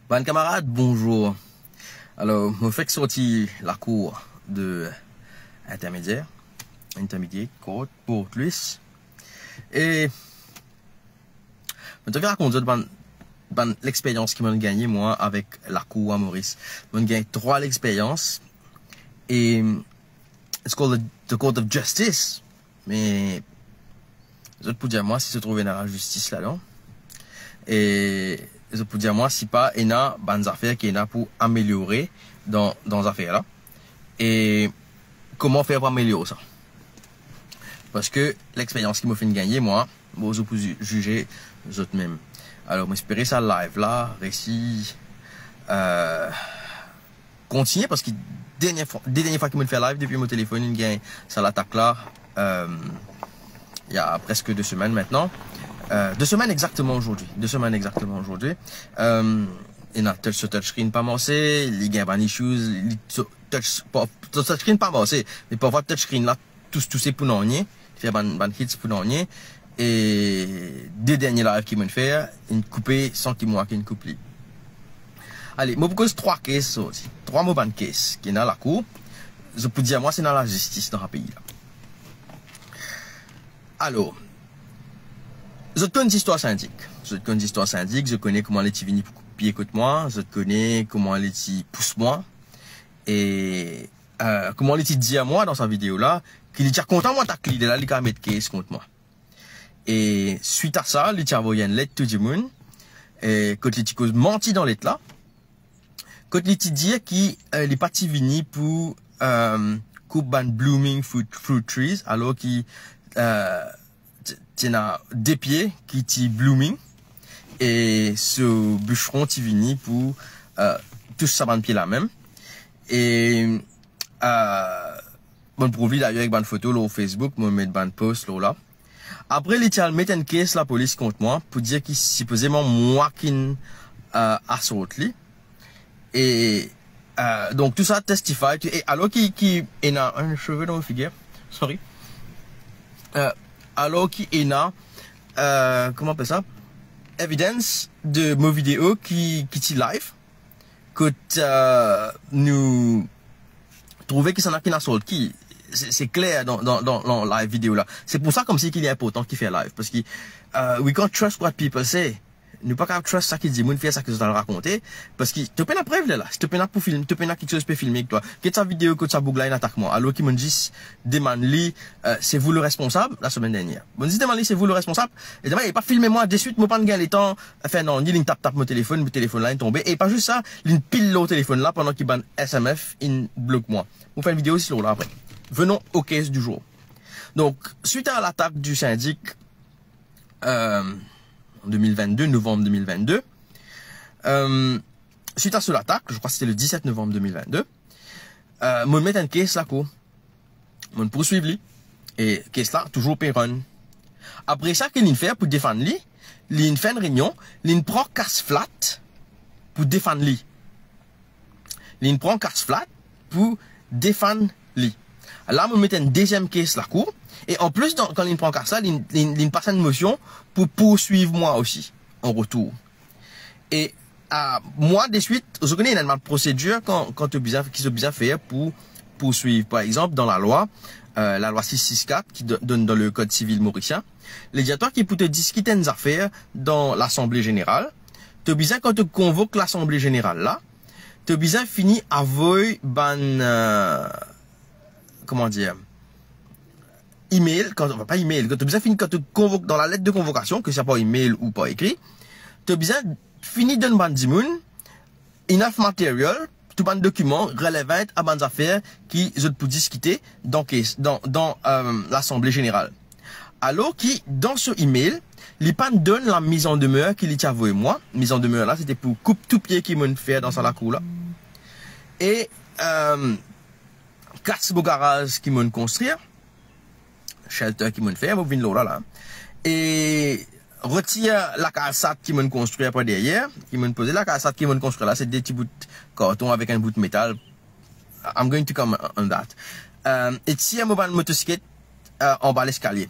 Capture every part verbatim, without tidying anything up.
Bann kamarad, bonzour. Alor, mo fek sorti lakour de intermediaire, intermediate court, Port Louis. E mo ti rakont zot bann, bann lexperyans ki mo'nn gagne, mwa, avek lakour a Moris. Mo'nn gagn trwa lexperyans. E it's called the, the Court of Justice. Me zot pou dir mwa si zot trouv ena lazistis ladan. E zot pou dir mwa si pa ena bann zafer ki ena pou ameliore dan, dan zafer la. E kouma fer pou amelior sa. Parski lexperyans ki mo finn gagne, mwa, bon, zot pou zi-, zize zot mem. Alor, mo espere sa live la resi, euh, kontigne, parski dernie fwa, de dernie fwa ki mo'nn fer live depi mo telefonn inn gagn sa latak la, euh, il y a presque deux semaines maintenant. Euh, deux semaines exactement aujourd'hui. Deux semaines exactement aujourd'hui. Euh, ena touch, so touchscreen pa marse, li gagn bann issues, li, so touch, pa, so touchscreen pa marse, me parfwa touchscreen la tous, touse pou nanye, fer bann, bann hits pou nanye. E de dernie live ki mo'nn fer, inn koupe san ki mwa ki inn koup li. Ale, mo pou koz trwa case sorti. Trwa mo bann case ki ena lakour. Zot pou dir mwa si ena lazistis dan sa pei la. Alor, zot konn zistwar sindik. Zot konn zistwar sindik, zot kone kouma li ti vini pou koup pie kot mwa, zot kone kouma li ti pous mwa. E, euh, kouma li ti dir mwa dan sa video la, ki li ti a kontan mwa atak li, lerla li kav met case kont mwa. E swit a sa, li ti avoy enn let tou dimoun, e kot li ti koz manti dan let la, kot li ti dir ki, euh, li pa ti vini pou, euh, koup bann blooming fruit, fruit trees, alor ki, euh, ti, ti ena de pie ki ti blooming, e so biseron ti vini pou, euh, tous sa bann pie la mem. E, euh, mo'nn prouv li dayer ek bann foto lor Facebook, mo met bann post lor la. Apre, li ti al met enn case lapolis kont mwa pou dir ki sipozeman mwa ki'nn, euh, assault li. E, euh, donk, tou sa testify, tou, e alor ki, ki ena enn seve dan mo figir, sorry. Euh, alor ki ena, euh, kouma apel sa? Evidence de mo video ki, ki ti live. Kot, euh, nou trouve ki sa ena ki'nn assault ki, se, se kler dan, dan, dan, dan live video la. Se pou sa koumsi ki li inportan ki fer live, parski, euh, we can't trust what people say. Nou pa kav trust sa ki dimoun fer, sa ki zot al rakonte, parski to pena prev lerla. Si to pena pou film, to pena kiksoz pe filme ek twa. Get sa video kot sa boug la inn atak mwa, alor ki mo'nn zis demann li, euh, c'est vous le responsable, lasemenn dernier. Mo'nn zis demann li, c'est vous le responsable, e demann, li pa filme mwa deswit, mo pa'nn gagn letan fer nanye, li'nn tap tap mo telefonn, mo telefonn la inn tonbe, e pa zis sa, li'nn pil lor telefonn la pandan ki bann S M F inn blok mwa. Mo fer enn video osi lor la apre. Venons au case du jour. Donk, suite à l'attaque du syndic, euh, en deux mille vingt-deux, novembre deux mille vingt-deux, euh, suite à cette attaque, je crois que c'était le dix-sept novembre deux mille vingt-deux, euh, mo'nn met enn case lakour. Mo'nn pourswiv li. E case la touzour pe run. Apre sa, ki li'nn fer pou defann li? Li'nn fer enn reynion, li'nn pran kas flat pou defann li. Li'nn pran kas flat pou defann li. La, mo'nn met enn deziem case lakour. E anplis, dan, kan li'nn pran kas la, li'nn, li'nn, li'nn pas enn mosion pou pourswiv mwa osi, an retour. E, euh, mwa, deswit, zot kone, ena enn bann prosedir kan, kan to bizin, ki zot bizin fer pou pourswiv. Par exanp, dan lalwa, euh, lalwa sis sis kat ki do-, donn dan le Code civil morisien, li dir twa ki pou to diskit enn zafer dan Lasanble Zeneral, to bizin, kan to konvok Lasanble Zeneral la, to bizin fini avoy bann, euh, kouma dir, email, kan, pa email, kan to bizin fini, kan to konvok, dan lalet de konvokasion, ke sa par email ou par ekri, to bizin fini donn bann dimoun enough material, tou bann dokiman relevant a bann zafer ki zot pou diskite dan case, dan, dan, euh, Lasanble Zeneral. Alor ki, dan so email, li pa'nn donn lamiz an demer ki li ti avoy mwa. Miz an demer la, sete pou koup tou pie ki mo'nn fer dan sa lakour la. E, euh, kas mo garaz ki mo'nn konstrir, shelter ki mo'nn fer, mo vinn lor la la. E retir lakalsat ki mo'nn konstrir apre deryer, ki mo'nn poze. Lakalsat ki mo'nn konstrir la, se de ti bout karton avek enn bout metal. I'm going to come on that. Euh, e tir mo bann motosiklet, euh, anba leskalie.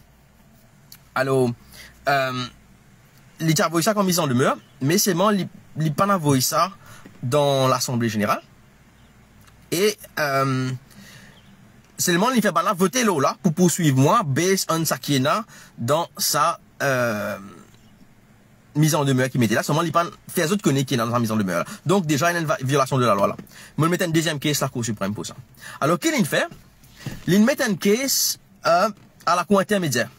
Alor, euh, li ti avoy sa kom miz an demer, me selman li, li pa'nn avoy sa dan Lasanble Zeneral. E, euh, selman li fer bann la vote lor la pou pourswiv mwa, based on sa ki ena dan sa, euh, miz an demer ki mete la, selman li pa'nn fer zot kone ki ena dan sa miz an demer la. Donk deza ena enn va-, violasion de lalwa la. Mo'nn met enn deziem case Lakour Siprem pou sa. Alor ki li'nn fer? Li'nn met enn case, euh, a Lakour Intermedier.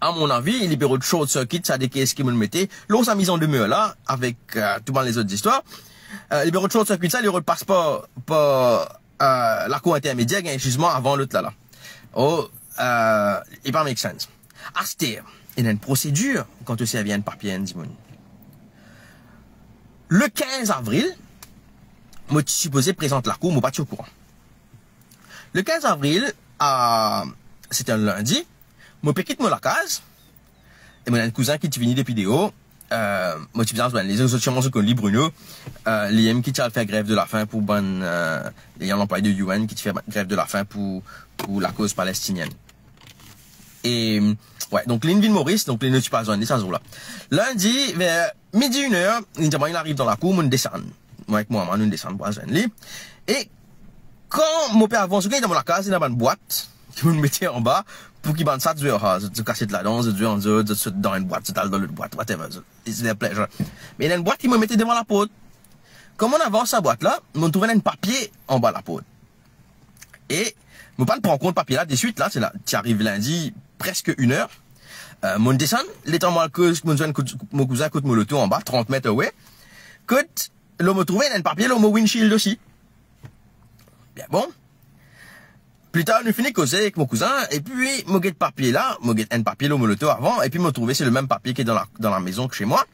A mon avi, li pe rod short circuit sa de case ki mo'nn mete lor sa miz an demer la, avek, euh, tou bann lezot zistwar. Euh, li pe rod short circuit sa, li rod pas par, par, euh, Lakour Intermedier, gagn zizman avan lot la la. Oh, euh, li pa make sense. Aster, ena enn prosedir kan to servi enn papie enn dimoun. Le kinz avril, mo ti sipoze prezant lakour, mo pa ti okouran. Le kinz avril, a, se ti enn lindi, mo pe kit mo lakaz, e mo ena enn kouzin ki ti vini depi deor, euh, mo ti bizin al zwenn li, zot sirman zot konn li, Bruno, euh, li mem ki ti al fer grev de lafin pou bann, euh, li enn anplwaye de U N ki ti fer grev de lafin pou, pou lakoz palestinienn. E, wi, donk li'nn vinn Moris, donk li'nn ti pa zwenn li sa zour la. Lindi, ver midi, inn er, li'nn dir mwa li'nn ariv dan lakour, mo'nn desann. Mwa ek mo mama, nou'nn desann pou al zwenn li. E kan mo pe avans, ok, dan mo lakaz, ena bann bwat ki mo'nn mete anba pou ki bann sat zwe, ah, zot, zot kasiet ladan, zot zwe ant zot, zot sot dan enn bwat, zot al dan lot bwat, whatever, zot, it's their pleasure. Me ena enn bwat ki mo'nn mete devan laport. Kan mo'nn avans sa bwat la, mo'nn trouv enn papie anba laport. E mo pa'nn pran kont papie la deswit la, se la, ti ariv lindi, preske inn er. Euh, mo'nn desann, letan mo al koz, mo'nn zwenn kot, mo kouzin kot mo loto anba, trant met away. Kot, la mo trouve enn papie lor mo windshield osi. Bien bon. Pli tar, nou fini koze ek mo kouzin, epi mo get papie la, mo get enn papie lor mo loto avan, epi mo trouve se le mem papie ki dan la, dan lamezon ki se mwa.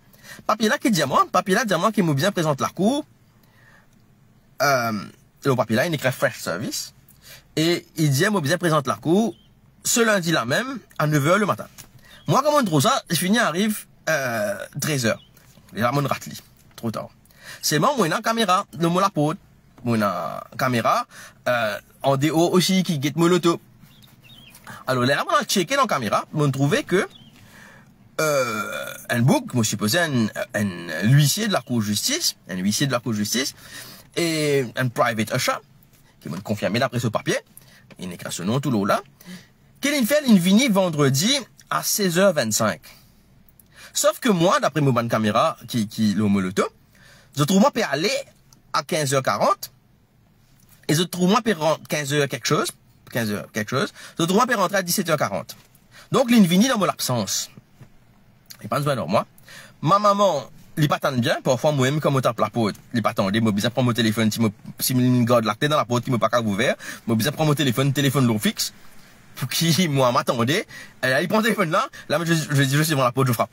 Papie la ki dir mwa, papie la dir mwa ki mo bizin prezant lakour, euh, lor papie la, inn ekrir fresh service. E li dir mo bizin prezant lakour se lindi la mem a nev er lematin. Mwa, kan mo'nn trouv sa, li fini ariv, euh, trez er. E la, mo'nn rat li. Tro tar. Selman, mo ena kamera lor mo laport. Mo ena kamera, euh, an deor osi ki get mo loto. Alor, lerla mo'nn al tcheke dan kamera, mo'nn trouve ke, euh, enn boug, mo sipoze enn, enn lisie de lakour zistis, enn lisie de lakour zistis, e enn private usher, ki mo'nn konfirme dapre so papie, inn ekrir so nom tou lor la, ki li'nn fer, li'nn vini vandredi a sez er vinn-sink. Sof ke mwa, dapre mo bann kamera ki, ki lor mo loto, zot trouv mwa pe ale a kinz er karant, e zot trouv mwa pe rant kinz er kiksoz, kinz er kiksoz, zot trouv mwa pe rantre a diset er karant. Donk, li'nn vini dan mo labsans. Li pa'nn zwenn ar mwa. Mo mama, li pa tann bien, parfwa mwa mem, kan mo tap laport, li pa tande, mo bizin pran mo telefonn, si mo, si mo gard lakle dan laport ki mo pa kav ouver, mo bizin pran mo telefonn, telefonn lor fix, pou ki mo mama tande. E la, li pran telefonn la, la, mo, je, je, je, je, devan laport, je frap.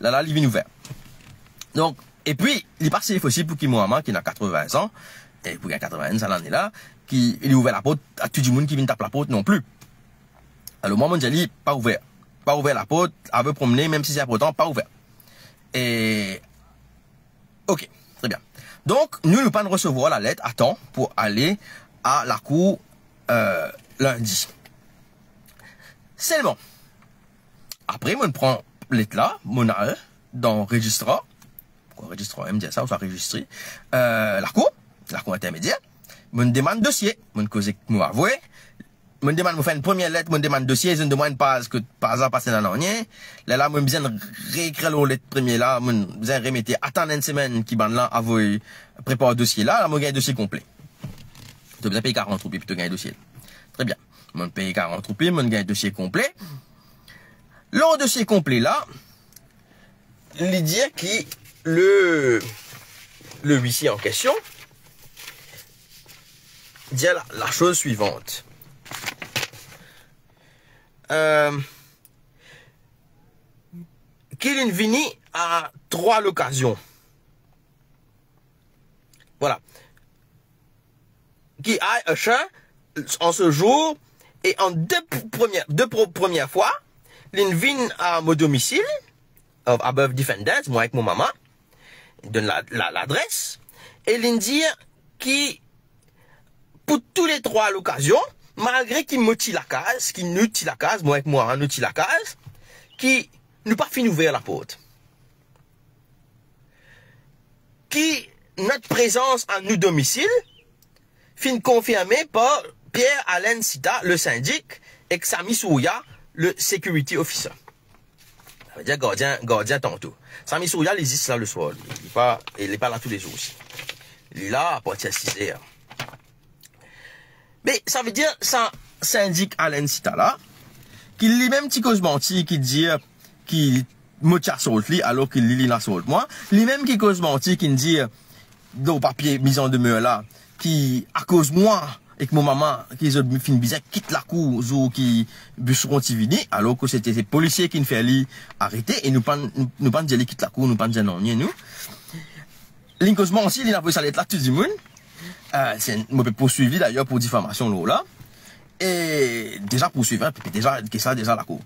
La, la, li vinn ouver. Donk, epi, li pa sef osi pou ki mo mama, ki ena katrevin an, e pou gagn katrevin an sa lane la, ki li ouver laport a tou dimoun ki vinn tap laport non pli. Alor, mwa, mo'nn dir li, pa ouver. Pa ouver laport, al promne, mem si se inportan, pa ouver. E, ok, tre bien. Donk, nou, nou pa'nn resevwar lalet a tan pou ale a lakour, euh, lindi. Selman, apre, mo'nn pran let la, mo'nn al dan rezistrar, rezistrar, mo'nn dir sa, ouswa rezistri, euh, lakour, lakour intermedier, mo'nn demann dosie, mo'nn koz ek mo avoka, mo'nn demann, mo fer enn premie let, mo'nn demann dosie, zot donn mwa enn paz, kot paz la pa ti ena nanye. Lerla, mo'nn bizin reekrir lor let premie la, mo'nn bizin remete, atann enn semenn ki bann la avoy prepar dosie la, la, mo'nn gagn dosie konple. To bizin pey karant roupi pou to gagn dosie. Tre bien. Mo'nn pey karant roupi, mo'nn gagn dosie konple. Lor dosie konple la, li dir ki le, le huissier en question dir la, la chose suivante. Euh, ki li'nn vini a trwa lokazion. Vwala. Ki al usher an se zour, e an de pr-, premie, de pr-, premie fwa, li'nn vinn a mo domisil, of above defendant, mwa ek mo mama, donn la, la, ladres, e li'nn dir ki pou tou le trwa lokazion, malgre ki mo ti lakaz, ki nou ti lakaz, mwa ek mo mama nou ti lakaz, ki nou pa finn ouver laport. Notre présence à nos domiciles finn konfirme par Pierre Alain Sita, le syndic, ek Sami Souria, le security officer. Savedir gardien, gardien tanto. Sami Souria, li zis la leswar. Li, li pa, li pa la toulezour osi. Li la apartir siz er. Me savedir sa syndik Alain Sita la, ki limem ti koz manti, ki dir ki mo ti assault li, alor ki li, linn assault mwa. Limem ki koz manti, ki dir, dan papie miz an demer la, ki akoz mwa ek mo mama, ki zot finn bizin kit lakour zour ki Busseron ti vini, alor ki se ti polisie kinn fer li arete, e nou pa'nn, nou pa'nn dir li kit lakour, nou pa'nn dir nanye, nou. Linn koz manti, linn avoy sa let la tou dimoun. Eh, se, mo pe pourswiv li dayer pou difamasion lor la. E deza pourswiv, hein, pe deza, kes la deza lakour.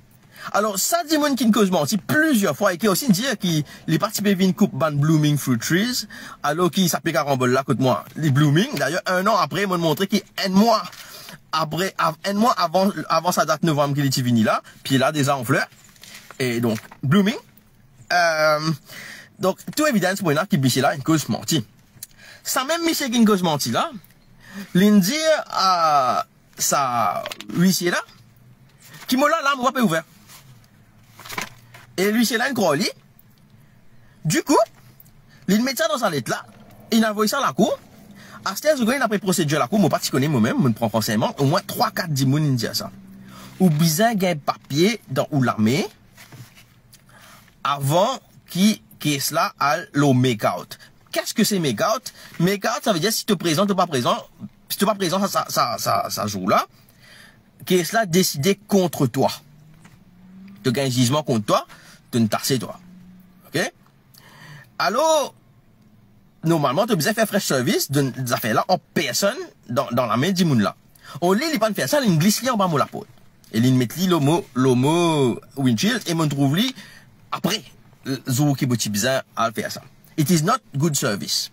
Alor, sa dimoun kinn koz manti plizier fwa e ki osi dir ki li pa ti pe vinn koup bann blooming fruit trees, alor ki sa pe karanbol la kot mwa, li blooming. Dayer, enn an apre, mo'nn montre ki enn mwa apre, av-, enn mwa avan, avan sa dat novanm ki li ti vini la, pie la deza an fler. E donk, blooming. Eh, donk, tou evidence pou ena ki misie la inn koz manti. Sa mem misie kinn koz manti la, linn dir a sa lisie la ki mo la, la, mo pa pe ouver. E lisie la inn krwar li. Dikou, linn met sa dan sa let la, linn avoy sa lakour. Aster, zot konn ena prosedir lakour, mo pa ti kone momem, mo'nn pran ranseyman, omwin trwa kat dimoun inn dir sa. Ou bizin gagn papie dan ou lame avan ki kes la al lor make out. Keski se make out? Make out, savedir si to prezan, to pa prezan, si to pa prezan sa, sa, sa, sa, sa zour la, kes la deside kont twa. To gagn zizman kont twa, to'nn tase twa. Ok? Alor, normalman, to bizin fer fresh service, donn zafer la an personn dan, dan lame dimoun la. Or li, li pa'nn fer sa, linn glis li anba mo laport. E linn met li lor mo, lor mo windshield, e mo'nn trouv li apre, zour ki mo ti bizin al fer sa. It is not good service.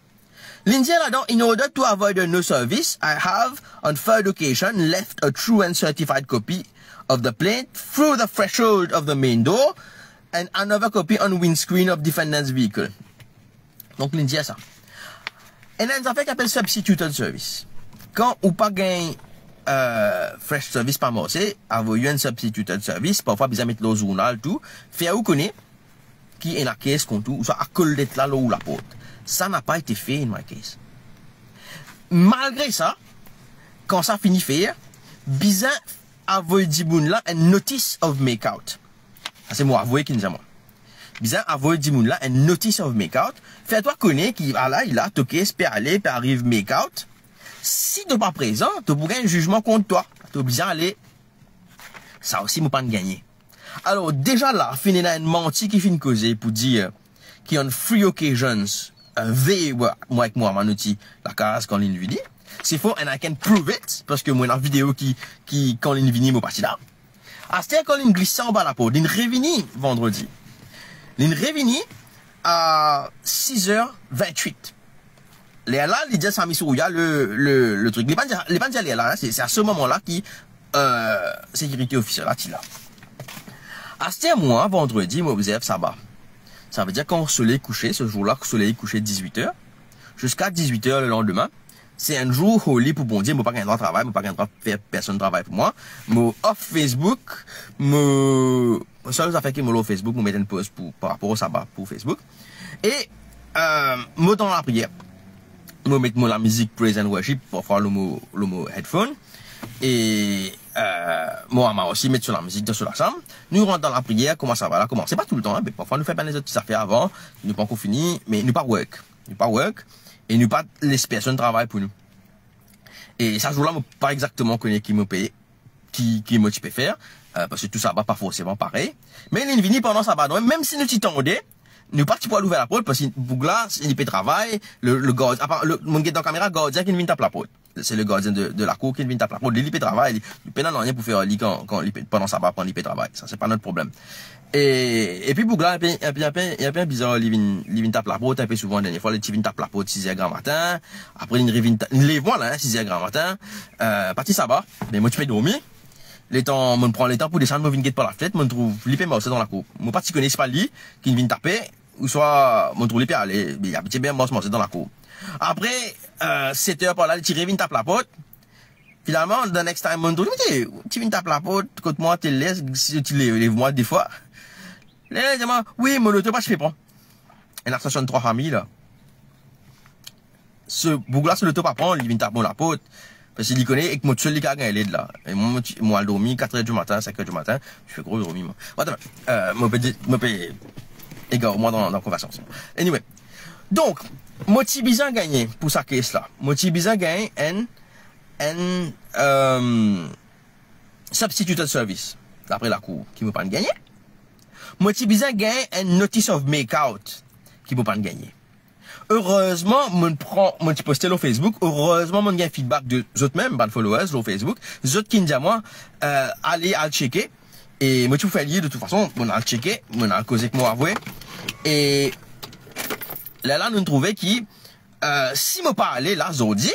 Linn dir ladan, in order to avoid a no service, I have, on third occasion, left a true and certified copy of the plate through the threshold of the main door and another copy on windscreen of defendant's vehicle. Donk, linn dir sa. Ena enn zafer ki apel substituted service. Kan ou pa gagn, eh, fresh service pa marse, avoy enn substituted service, parfwa bizin met lor zournal tou, fer ou kone ki ena kes kont ou, ouswa akol let la lor ou laport. Ça n'a pas été fait in my case. Malgre sa, kan sa fini fer, bizin avoy dimoun la enn notice of make out. Sa se mo avoy ki dir mwa. Bizin avoy dimoun la enn notice of make out. Fer twa kone ki, ala, la, to kes pe ale, pe ariv make out. Si to pa prezan, to pou gagn zizman kont twa. To bizin ale. Sa osi, mo pa'nn gagne. Alor, deza la, finn ena enn manti ki finn koze pou dir ki on three occasions, eh, vey, mwa, mwa ek Mohammad nou ti lakaz kan linn vini. Se fo, and I can prove it, parski mo ena video ki, ki kan linn vini, mo pa ti la. Aster, kan linn glis sa anba laport, linn revini vandredi. Linn revini a siz er vintwit. Lerla, li dir Sami Souria le, le, le trik. Li pa'nn dir, li pa'nn dir lerla, hein, se, se a se moman la ki, eh, sekirite ofiser la ti la. Aster mwa, vandredi, mo obzerv saba. Savedir kan soley kouse, se zour la, soley kouse dizwit er, ziska dizwit er lelandime, se enn zour holy pou Bondie, mo pa gagn drwa travay, mo pa gagn drwa fer personn travay pou mwa. Mo off Facebook, mo, sel zafer ki mo lor Facebook, mo met enn post pou, par rapor saba pou Facebook. E, eh, mo dan lapriyer. Mo met mo lamizik praise and worship, parfwa lor mo, lor mo headphone. E, eh, mo mama osi met so lamizik dan so lasam. Nou rant dan lapriyer, kouma saba la koumans. Se pa toultan, hein, me parfwa nou fer bann lezot ti zafer avan, nou pa ankor fini, me nou pa work. Nou pa work, e nou pa les personn travay pou nou. E sa zour la, mo pa exakteman kone ki mo pe, ki, ki mo ti pe fer, eh, parski tou saba pa forseman parey. Me linn vini pandan saba, donk mem si nou ti tande, nou pa ti pou al ouver laport, parski boug la, si li pe travay, le, le gard-, apa, le, mo'nn get dan kamera, gardien kinn vinn tap laport. Se le gardien de, de lakour kinn vinn tap laport. Li, li pe travay, li, li pena nanye pou fer li kan, kan li pe, pandan saba, kan li pe travay. Sa, se pa not problem. E, epi boug la, enpe, enpe, enpe, enpe bizar, li vinn, li vinn tap laport enpe souvan. Dernie fwa, li ti vinn tap laport siz er gramatin. Apre, li revinn ta-, li lev mwa la, hein, siz er gramatin. Eh, pa ti saba, me mo ti pe dormi. Letan, mo'nn pran letan pou desann, mo vinn get par lafnet, mo'nn trouv li pe marse dan lakour. Mo pa ti kone si pa li kinn vinn tape, ouswa mo trouv li pe ale, li abitie bien manz manze dan lakour. Apre, eh, set er par la, li ti revinn tap laport. Finalman, the next time, mo trouv li, ti, ti vinn tap laport kot mwa, ti les, ti lev, lev mwa de fwa. Li dir mwa, "Wi, mo loto pa ti pe pran." Ena swasanntrwa fami la. So boug la, so loto pa pran, li vinn tap mo laport. Parski li kone ek mo tousel li kav gagn led la. E mwa, mo ti, mo al dormi kat er di matin, sink er di matin, ti pe gro dormi mwa. Whatever. Eh, mo pe di, mo pe egar mwa dan, dan konversasyon. Anyway. Donk, mo ti bizin gagne pou sa case la. Mo ti bizin gagne enn, enn, eh, substituted service, dapre lakour, ki mo pa'nn gagne. Mo ti bizin gagne enn notice of makeout, ki mo pa'nn gagne. Erezman, mo pran, mo ti poste lor Facebook, erezman, mo gagn feedback de zot mem, bann followers lor Facebook, zot ki'nn dir mwa, eh, ale, al cheke, e mo ti pou fer li, de tout fason, mo al cheke, mo al koz ek mo avoka, e lerla nou trouve ki, eh, si mo pa ale la zordi,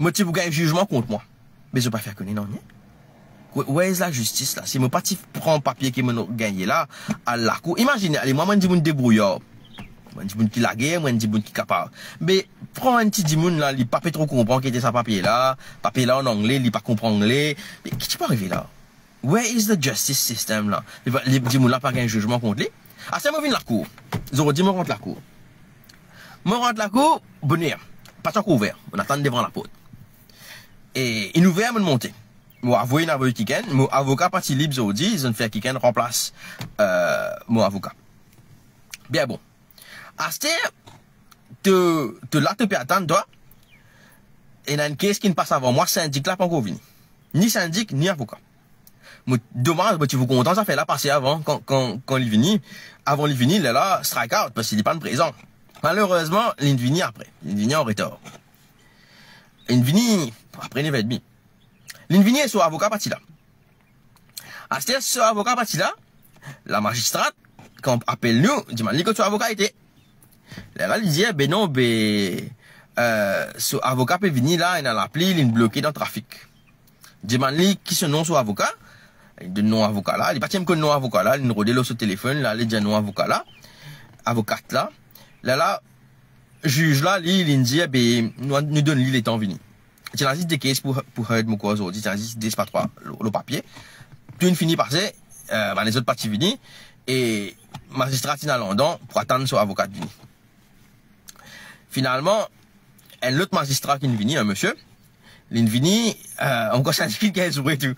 mo ti pou gagn zizman kont mwa. Me zot pa fer kone nanye. Where, where is la justice la? Si mo pa ti pran papie ki mo gagne la, al lakour. Imazine, ale, mwa, mo enn dimoun debrouyar. Mo enn dimoun ki lager, mo enn dimoun ki kapav. Me pran enn ti dimoun la, li pa pe tro konpran ki ete sa papie la, papie la an angle, li pa konpran angle. Me ki ti pou arive la? Where is the justice system la? Li pa, li, dimoun la pa gagn zizman kont li. Aster mo vinn lakour. Zordi mo rant lakour. Mo rant lakour, boner. Pa ti ankor ouver. Mo atann devan laport. E inn ouver, mo monte. Mo avoye, inn avoye kikenn. Mo avoka pa ti lib zordi, zot inn fer kikenn ranplas, eh, mo avoka. Bien bon. Aster, to, to la, to pe atann, twa. Ena enn case ki'nn pas avan mwa, sindik la pa ankor vini. Ni sindik, ni avoka. Mo, domaz, mo ti pou kontan zafer la pase avan, kan, kan, kan li vini, avan li vini, lerla strike out, parski li pa'nn prezan. Malerezman, li'nn vini apre, li'nn vini an retar. Li'nn vini apre nev er edmi. Li'nn vini e so avoka pa ti la. Aster so avoka pa ti la, lamazistra, kan apel nou, dimann li kot so avoka ete. Lerla li dir, "Be non, be, eh, so avoka pe vini la, ena lapli, li'nn bloke dan trafik." Dimann li ki so nom so avoka, li donn nom avoka la, li pa ti mem konn nom avoka la, li'nn rode lor so telefonn, li al dir nom avoka la, avokat la. Lerla, ziz la, li, li'nn dir, "Be, nou, nou donn li letan vini." Ti ena zis de case pou, pou heard mo krwar zordi, ti ena zis de pa trwa lor, lor papie. Tou inn fini pase, eh, bann lezot pa ti vini, e mazistra ti'nn al andan pou atann so avoka vini. Finalman, enn lot mazistra ki'nn vini, enn misie, li'nn vini, eh, ankor sindik ki gagn zoure tou.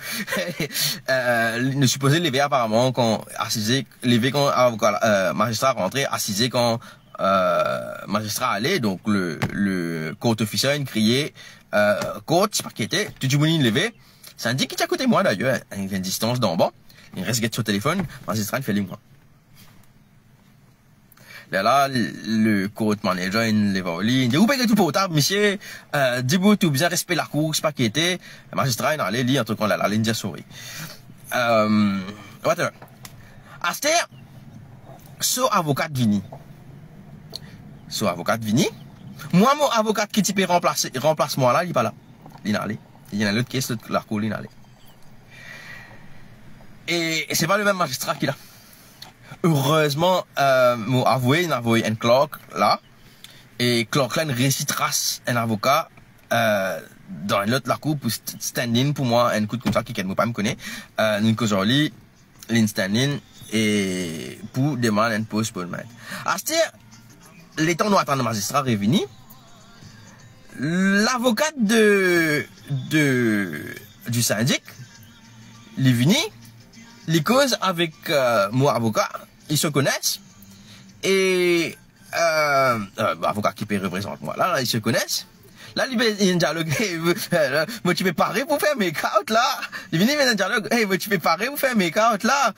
Eh, li, nou sipoze leve aparaman kan asize, leve kan avoka la, eh, mazistra rantre, asize kan, eh, mazistra ale, donk le, le court officer inn kriye, eh, "Court," ti pa ki ete, tou dimoun inn leve. Sindik ki ti akote mwa dayer, enn, enn distans dan ban, li res get so telefonn, mazistra inn fer li mwa. Lerla, le court manager inn lev ar li, inn dir, "Ou pe get ou portab, misie, eh, dibout, ou bizin respe lakour, ti pa ki ete." Mazistra inn ale, li, antretan, lerla, li'nn dir, "Sorry." Eh, whatever. Aster, so avoka vini. So avoka vini. Mwa, mo avoka ki ti pe ranplase, ranplas mwa la, li pa la. Li'nn ale. Li ena lot case, lot lakour, li'nn ale. E, e se pa le mem mazistra ki la. Erezman, eh, mo avoye, inn avoy enn clerk la. E clerk la inn resi tras enn avoka, eh, dan enn lot lakour pou st-, stand in pou mwa enn kout koumsa, kikenn mo pa mem kone. Eh, nou koz ar li, li'nn stand in e pou demann enn postponement. Aster, letan nou atann mazistra revini, lavoka de, de, di sindik, li vini, li koz avek, eh, mo avoka, ils se connaissent, e, eh, eh, avoka ki pe reprezant mwa la, la, ils se connaissent. La, li pe, li dialog, "Hey, eh, mo ti pe pare pou fer make out la." Li vini, li dialog, "Hey, mo ti pe pare pou fer make out la."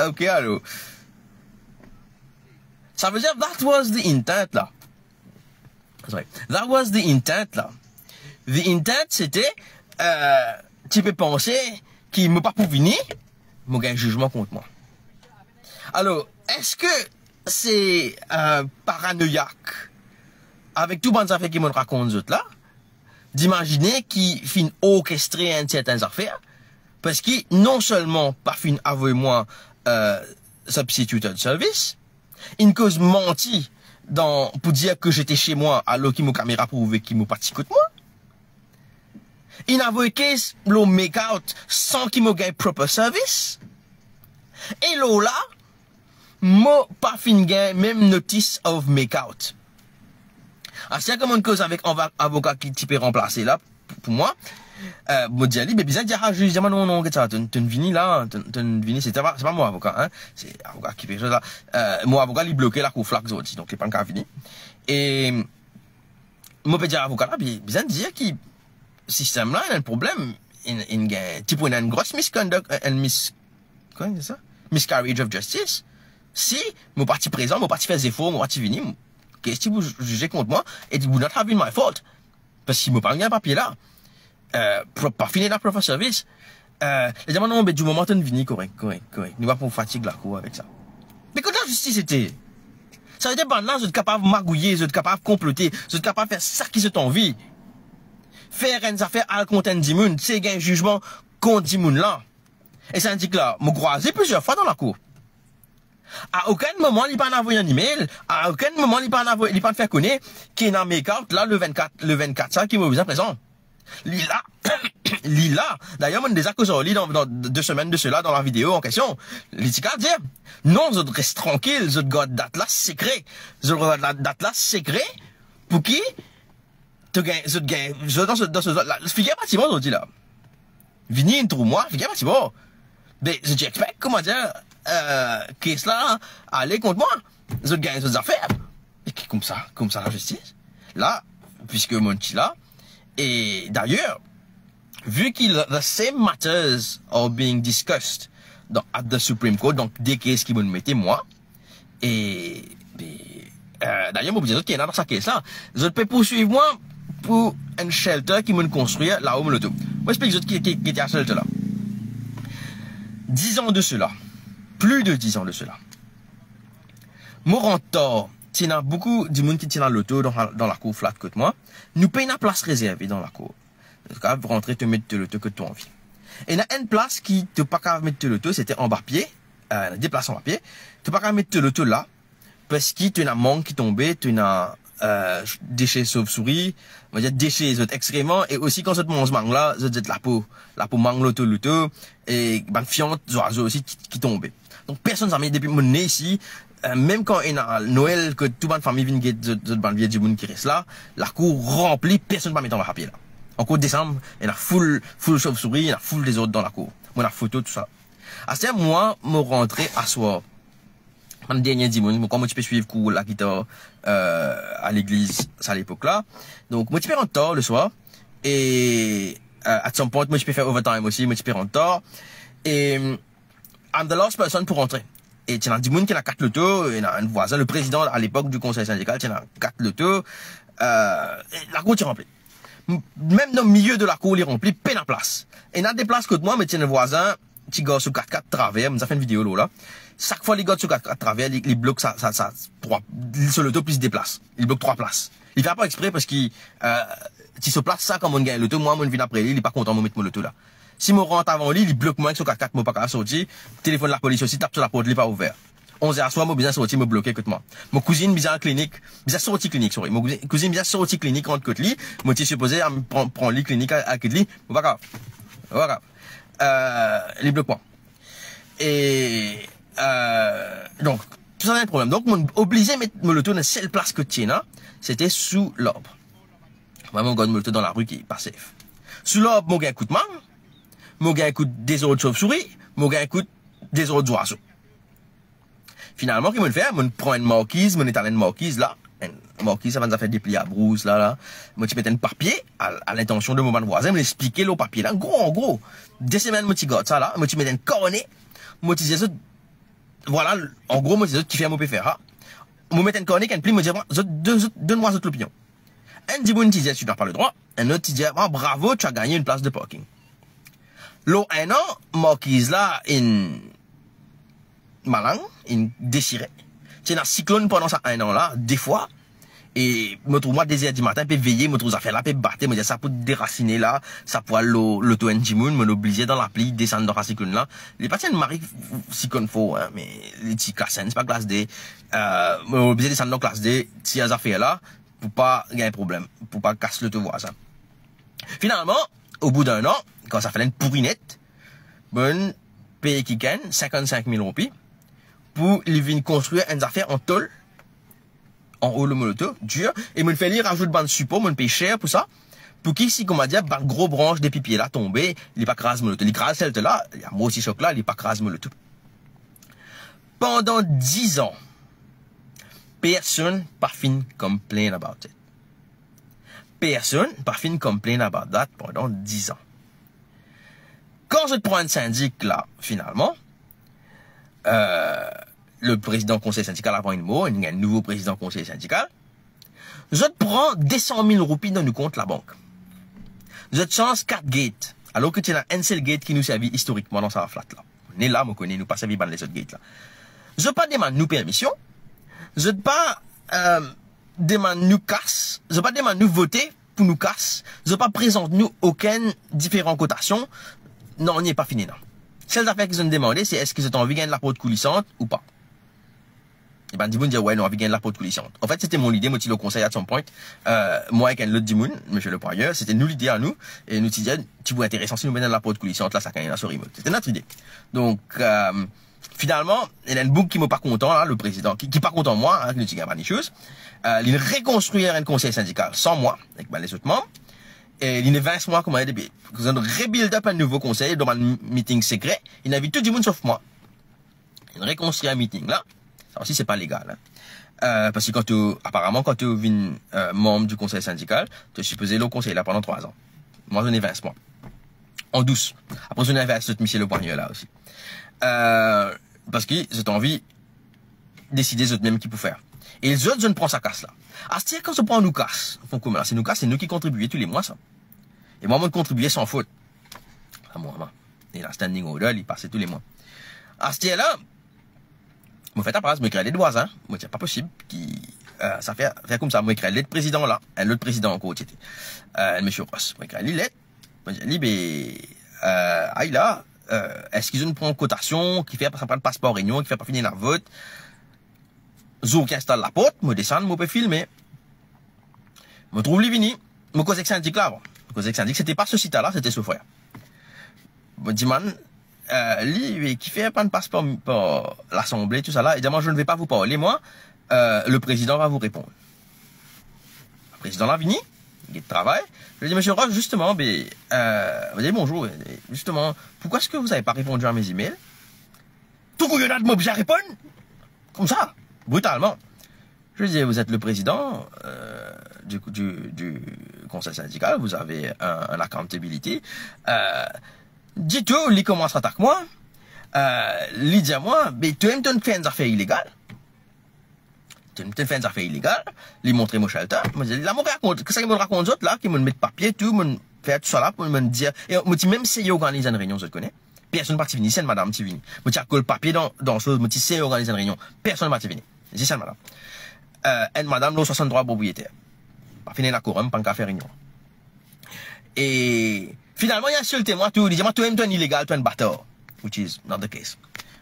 Ok, alor. Sa ve dir, that was the intent la. Sorry. That was the intent la. The intent, sete, eh, ti pe panse ki mo pa pou vini, mo gagn zizman kont mwa. Alor, eski se, eh, paranoyak, avek tou bann zafer ki mo rakont zot la, dimazine ki finn orkestre enn serten zafer, parski non selman pa finn avoy mwa, eh, substituted service, Inn koz manti dan, pou dir ke zete se mwa, alor ki mo kamera prouve ki mo pa ti kot mwa. Inn avoy kes lor make out san ki mo gagn proper service. E lor la, mo pa finn gagn mem notice of make out. Aster kouma mo'nn koz avek anva-, avoka ki ti pe ranplase la pou, pou mwa, eh, mo dir li, be bizin dir a ziz, dir mwa, "Non, non, get sa, to'nn, to'nn vini la, to'nn, to'nn vini, se pa, se pa mo avoka, hein, se avoka ki pe la." Eh, mo avoka, li bloke lakour Flagg zordi, donk li pa'nn kav vini. E mo pe dir avoka la, be bizin dir ki sistem la ena enn problem, inn, inn gagn, ti pou ena enn gros misconduct, enn mis-, kouma dir sa? Miscarriage of justice. Si mo pa ti prezan, mo pa ti fer zefor, mo pa ti vini, kes ti pou zize kont mwa, it would not have been my fault. Paski mo pa gagn papie la. Eh, pro-, pa finn ena proper service. Eh, li dir mwa, "Non, be di moman to'nn vini, korek, korek, korek. Nou pa pou fatig lakour avek sa." Me kot lazistis ete? Sa vedir bann la, zot kapav magouye, zot kapav konplote, zot kapav fer sa ki zot anvi. Fer enn zafer al kont enn dimoun, se gagn zizman kont dimoun la. E sa indik la, mo krwaz li plizier fwa dan lakour. A okenn moman li pa'nn avoy enn email, a okenn moman li pa'nn avoy, li pa'nn fer kone ki ena make out la le vennkat, le vennkat sa ki mo bizin prezan. Li la, li la. Dayer, mo'nn deza koz ar li dan, dan de semenn de sela dan lavideo an kestion. Li ti kapav dir, "Non, zot res trankil, zot gard dat la sekre. Zot gard dat, dat la sekre, pouki to gagn, zot gagn, zot dan, zot dan, zot la, figir pa ti bon, zot dir la." Vini inn trouv mwa, figir pa ti bon. Be, zot ti expect, kouma dir, eh, kes la ale kont mwa. Zot gagn zot zafer. E ki koumsa, koumsa lazistis? La, piski mo'nn ti la, e dayer, vi ki the, the same matters are being discussed dan, at the Supreme Court, donk de kes ki mo'nn mete mwa, e, e, eh, dayer, mo pou dir zot ki ena dan sa kes la. Zot pe pourswiv mwa pou enn shelter ki mo'nn konstrir lao mo loto. Mo explik zot ki, ki, ki ti a shelter la. Diz an de sela, plis de diz an de sela, mo rant tar, ti ena boukou dimoun ki ti ena loto dan, dan lakour Flagg kot mwa. Nou pena plas rezerve dan lakour. To kav rantre, to met to loto kot to anvi. Ena enn plas ki to pa kav met to loto, sete anba pie, eh, de plas anba pie. To pa kav met to loto la, paski to ena mang ki tonbe, to ena, eh, dese sovsouri, on va dire dese zot exkreman, e osi kan zot manz mang la, zot zet lapo, lapo mang lor to loto, e bann fiant zwazo osi ki, ki tonbe. Donk personn zame, depi mo ne isi, eh, mem kan ena Nwel, kot tou bann fami vinn get zot, zot bann vie dimoun ki res la, lakour ranpli, personn pa met anba pie la. Ankor Desam, ena foul, foul sovsouri, ena foul dezord dan lakour. Mo ena foto, tou sa. Aster mwa, mo rantre aswar. Bann dernie dimoun, mo, kouma mo ti pe swiv kour lagitar, eh, a legliz sa lepok la. Donk mo ti pe rant tar leswar, e, eh, at some point mo ti pe fer overtime osi, mo ti pe rant tar. E, I'm the last person pou rantre. E ti ena dimoun ki ena kat loto, ena enn vwazin, le prezidan a lepok di konsey sindikal, ti ena kat loto, eh, e lakour ti ranpli. M-, mem dan milie de lakour, li ranpli, pena plas. Ena de plas kot mwa, me ti ena vwazin, ti gard so kat-kat traver, mo ti fer enn video lor la. Sak fwa li gard so kat-kat traver, li, li blok sa, sa, sa, trwa, so loto plis de plas. Li blok trwa plas. Li fer pa expre paski, eh, ti so plas sa, kan mo'nn gagn loto, mwa, mo'nn vinn apre li, li pa kontan mo met mo loto la. Si mo rant avan li, li blok mwa ek so kat-kat, mo pa kav sorti. Telefonn lapolis osi, tap so laport, li pa ouver. Onz er aswar, mo bizin sorti, mo bloke kot mwa. Mo kouzinn bizin al klinik, bizin sorti klinik, sorry. Mo kouzinn, kouzinn bizin sorti klinik, rant kot li. Mo ti sipoze al pran, pran li klinik, al, al kot li. Mo pa kav. Mo pa kav. Eh, li blok mwa. E, eh, donk, tou sa se enn problem. Donk, mo oblize met mo loto dan sel plas kot ti ena, sete sou larb. Mwa, mo gard mo loto dan lari ki pa safe. Sou larb, mo gagn kout mang, mo gagn kout dezord sovsouri, mo gagn kout dezord zwazo. Finalman, ki mo'nn fer? Mo'nn pran enn markiz, mo'nn etal enn markiz la. Enn markiz, sa bann zafer depliab rouz la, la. Mo ti met enn papie a, a lintansion de mo bann vwazin, mo'nn explike lor papie la, gro, an gro. De semenn mo ti gard sa la, mo ti met enn karne, mo ti dir zot, vwala, an gro, mo ti dir zot kifer mo pe fer sa. Mo met enn karne, enn plim, mo dir, zot, donn, zot, donn mwa zot lopinion. Enn dimoun ti dir, "Tu n'as pas le droit." Enn lot ti dir, "Ah, bravo, tu as gagné une place de parking." Lor enn an, markiz la inn malang, inn desire. Ti ena siklonn pandan sa enn an la, de fwa. E mo trouv mwa de zer dimatin, pe veye, mo trouv zafer la pe bate, mo dir sa pou derasine la, sa pou al lor loto enn dimoun, mo oblize dan lapli desann dan sa siklonn la. Li pa ti enn mari siklonn for, hein, me li ti klas enn, se pa klas de. Euh, mo oblize desann dan klas de, tir zafer la, pou pa gagn problem, pou pa kas loto vwazin. Finalman, o bout enn an, kan sa finn pouri net, mo'nn pey kikenn sinkant-sink mil roupi pou li vinn konstrir enn zafer an tol, anlo mo loto, dir, e mo'nn fer li razout bann sipor, mo'nn pey ser pou sa, pou ki si, koumadir, bann gro brans depi pie la tonbe, li pa kraz mo loto. Li kraz sel to la, li a mor si sok la, li pa kraz mo loto. Pandan diz an, personn pa finn complain about it. Personn pa finn complain about that pandan diz an. Kan zot pran enn sindik la, finalman, euh, le prezidan konsey sindikal avan inn mor, inn gagn nouvo prezidan konsey sindikal, zot pran de san mil roupi dan nou kont labank. Zot sanz kat gate, alor ki ti ena enn sel gate ki nou servi istorikman dan sa flat la. Ne la, mo kone nou pa servi bann lezot gate la. Zot pa demann nou permision, zot pa, euh, demann nou kas, zot pa demann nou vote pou nou kas, zot pa prezant nou okenn diferan kotasion, nanye pa finn ena. Sel zafer ki zot demande, se eski zot anvi gagn laport koulisant ou pa. E bann dimoun dir, "Wi, nou anvi gagn laport koulisant." Anfet, se ti mo lide, mo ti lor konsey at some point. Euh, mwa ek enn lot dimoun, misie Lepoigneur, se ti nou lide a nou, e nou ti dir, "Ti pou interesan si nou met enn laport koulisant la, sakenn ena so remote." Se ti not lide. Donk, euh, finalman, ena enn boug ki mo pa kontan la, le prezidan, ki, ki pa kontan mwa, hein, ki nou ti gagn bann issues. Euh, li rekonstrir enn konsey sindikal san mwa, ek bann lezot manm. E li ena vin mwa kouma depi. Zot inn rebuild up enn nouvo konsey, dan bann meeting sekre, inn invit tou dimoun sof mwa. Inn rekonstrir meeting la. Sa osi, se pa legal, hein. Euh, parski kan to, aparaman, kan to vinn, euh, manm di konsey sindikal, to sipoze lor konsey la pandan trwa an. Mwa, zot ena vin mwa. An dous. Apre, zot ena vin zot misie Lepoigneur la osi. Euh, parski zot anvi deside zot mem ki pou fer. E zot, zot inn pran sa kas la. Aster, kan zot pran nou kas, fon komin la, se nou kas, se nou ki kontribie tou le mwa sa. E mwa, mo'nn kontribie san fot. Sa mo mama. E la standing order, li pase tou le mwa. Aster la, mo fer tapaz, mo ekrir let vwazin, mo dir, pa posib ki, euh, sa fer, fer koumsa, mo ekrir let prezidan la, enn lot prezidan ankor, ti ete, euh, misie Ros. Mo ekrir li let, mo dir li, be, euh, ay la, euh, eski zot inn pran kotasion, kifer sa pa pas par reynion, kifer pa finn ena vot? Zour ki instal laport, mo desann, mo pe filme. Mo trouv li vini, mo koz ek sindik la avan. Mo koz ek sindik, se ti pa so sita la, se ti so frer. Mo dimann, euh, li, "Be, kifer pa'nn pas par, par Lasanble, tou sa la?" Li dir mwa, "Je ne vais pas vous parler, moi, euh, le président va vous répondre." Le prezidan la vini, li travay. Je dis, "Monsieur Ros, justement, be, euh," mo dir, "Bonjour, justement, pourquoi est-ce que vous avez pas répondu à mes emails?" Tou kouyonad, mo oblize reponn koumsa, britalman. Je dis, "Vous êtes le président, euh, du, du, du conseil syndical, vous avez un, un accountability." Euh, ditou, li koumans atak mwa, euh, li dir mwa, "Be, to mem to'nn fer enn zafer ilegal. To mem to'nn fer enn zafer ilegal." Li montre mo shelter. Mo dir, "La mo rakont, ki sa ki mo'nn rakont zot la, ki mo'nn met papie tou, mo'nn fer tou sa la, mo'nn dir, e mo ti mem seye organiz enn reynion, zot kone. Personn pa ti vini, zis enn madam ti vini. Mo ti al kol papie dan, dan soz, mo ti seye organiz enn reynion. Personn pa ti vini. Zis enn madam. Euh, enn madam lor swasann-trwa propriyeter. Pa finn ena korom, pa'nn kav fer reynion." E finalman, li insilte mwa tou, li dir mwa, "To mem to'nn ilegal, to'nn batar." Which is not the case.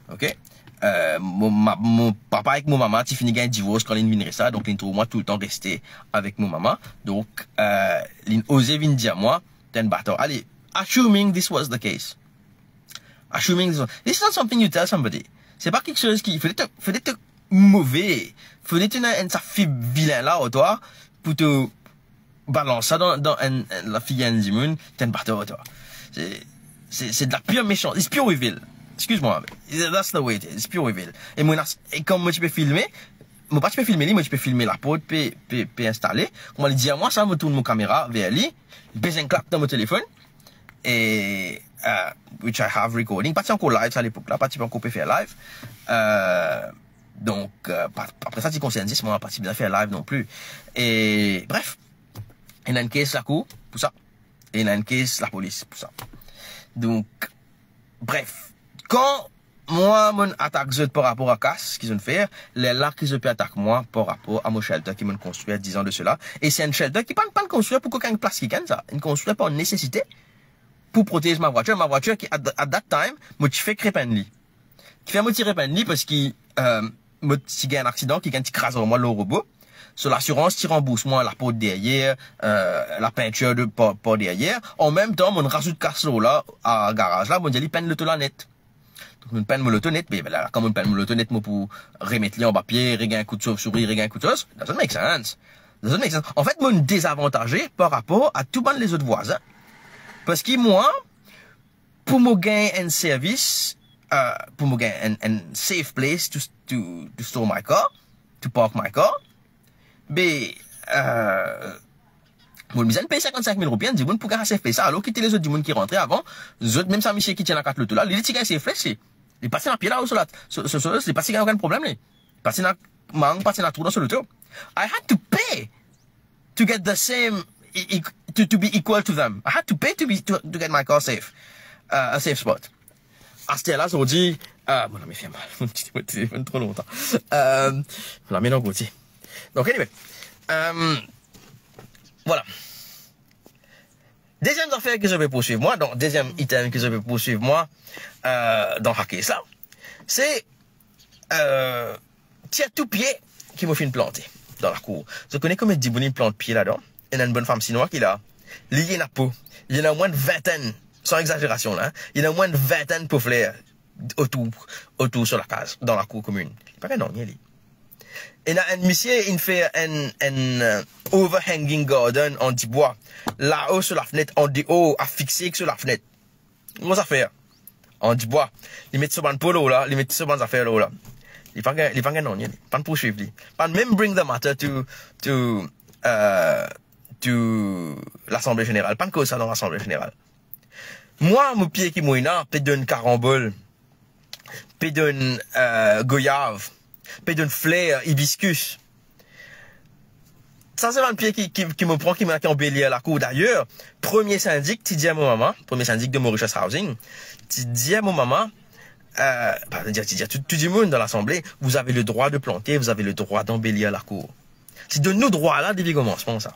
Ok? Euh, mo ma-, mo papa ek mo mama ti fini gagn divors kan linn vinn res la, donk linn trouv mwa toultan reste avek mo mama. Donk, euh, linn oze vinn dir mwa, "To'nn batar." Ale, assuming this was the case. Assuming this was, this is not something you tell somebody. Se pa kiksoz ki, fode to, fode to move, fode to ena enn sa fib vilin la lor twa, pou to balans sa dan, dan enn, enn lafigir enn dimoun, "To'nn batar, twa." Se, se, se de la pure méchance. It's pure evil. Excuse-moi, that's the way it is. It's pure evil. E mo ena, e kan mo ti pe filme, mo pa ti pe filme li, mo ti pe filme laport pe, pe, pe instale. Kouma li dir mwa sa, mo tourn mo kamera ver li, li pez enn klak dan mo telefonn. E, euh, which I have recording. Pa ti ankor live sa lepok la, pa ti ankor pe fer live. Euh, donk, euh, pa, apre sa, ti konsern zis mwa, pa ti bizin fer live non pli. E, bref, ena enn kes lakour pou sa, ena enn kes lapolis pou sa. Donk, bref, kan mwa, mo'nn atak zot par rapor a kas ki zot inn fer, lerla ki zot pe atak mwa par rapor a mo shelter ki mo'nn konstrir dizan de sela. E se enn shelter ki pa'nn, pa'nn konstrir pou kokenn plas kikenn sa. Inn konstrir par nesesite pou protez ma vwatir. Ma vwatir ki, at, at that time, mo ti fek repenn li. Kifer mo ti repenn li, parski, euh, mo ti gagn enn aksidan, kikenn ti kraz ar mwa lor robo. So, lasirans ti ranbours mwa laport deryer, euh, lapintir de par, par deryer. An mem tan, mo'nn razout kas lor la, a garaz la, mo'nn dir li penn loto la net. Donk, mo'nn penn mo loto net, me la, kan mo'nn penn mo loto net, mo pou remet li anba pie, regagn kout sovsouri, regagn kout sos. Doesn't make sense. Doesn't make sense. Anfet, mo'nn dezavantaze par rapor a tou bann lezot vwazin. Parski mwa, pou mo gagn enn servis, euh, pou mo gagn enn, enn safe place to, to, to store my car, to park my car, be, euh, mo'nn bizin pey sinkant-sink mil roupi, enn dimoun pou gagn sa safe place la. Alor ki tou lezot dimoun ki rantre avan, zot, mem sa misie ki ti ena kat loto la, li, li ti gagn safe place, li. Li pas ena pie la, so la, so, so, so, li pas gagn okenn problem, li. Pas ena mang, pas ena trou dan so loto. I had to pay to get the same, e-, e-, to, to be equal to them. I had to pay to be, to, to get my car safe, uh, a safe spot. Aster la, zordi, euh, mo lame fer mal. Mo ti, mo ti, mo ti tro lontan. Euh, mo lame dan kote. Donk, anyway, euh, vwala. Deziem zafer ki zot pe poursuiv mwa, donk, deziem item ki zot pe poursuiv mwa, euh, dan sa case la, se, euh, tir tou pie ki mo finn plante dan lakour. Zot kone konbien dimoun inn plant pie ladan? Ena enn bann fam sinwa ki la. Li ena po. Li ena omwin enn vintenn, san exagerasion la, hein. Li ena omwin enn vintenn po fler otour, otour so lakaz, dan lakour komin. Li pa gagn nanye, li. Ena enn misie inn fer enn, enn, euh, overhanging garden an dibwa. Lao so lafnet, an deor, afixe ek so lafnet. Gro zafer. An dibwa. Li met so bann po lor la, li met so bann zafer lor la. Li pa gagn, li pa gagn nanye, li. Pa'nn poursuiv li. Pa'nn mem bring the matter to, to, euh, to Lasanble Zeneral. Pa'nn koz sa dan Lasanble Zeneral. Mwa, mo pie ki mo ena, pe donn karanbol, pe donn, euh, goyav, pe donn fler, ibiskis. Sa se bann pie ki, ki, ki mo pran, ki mo ena ki anbelir lakour. Dayer, premie sindik ti dir mo mama, premie sindik de Mauritius Housing, ti dir mo mama, euh, pa, ti dir, ti dir tou, tou dimoun dan Lasanble, vous avez le droit de planter, vous avez le droit d'embellir la cour. Ti donn nou drwa la depi komansman sa.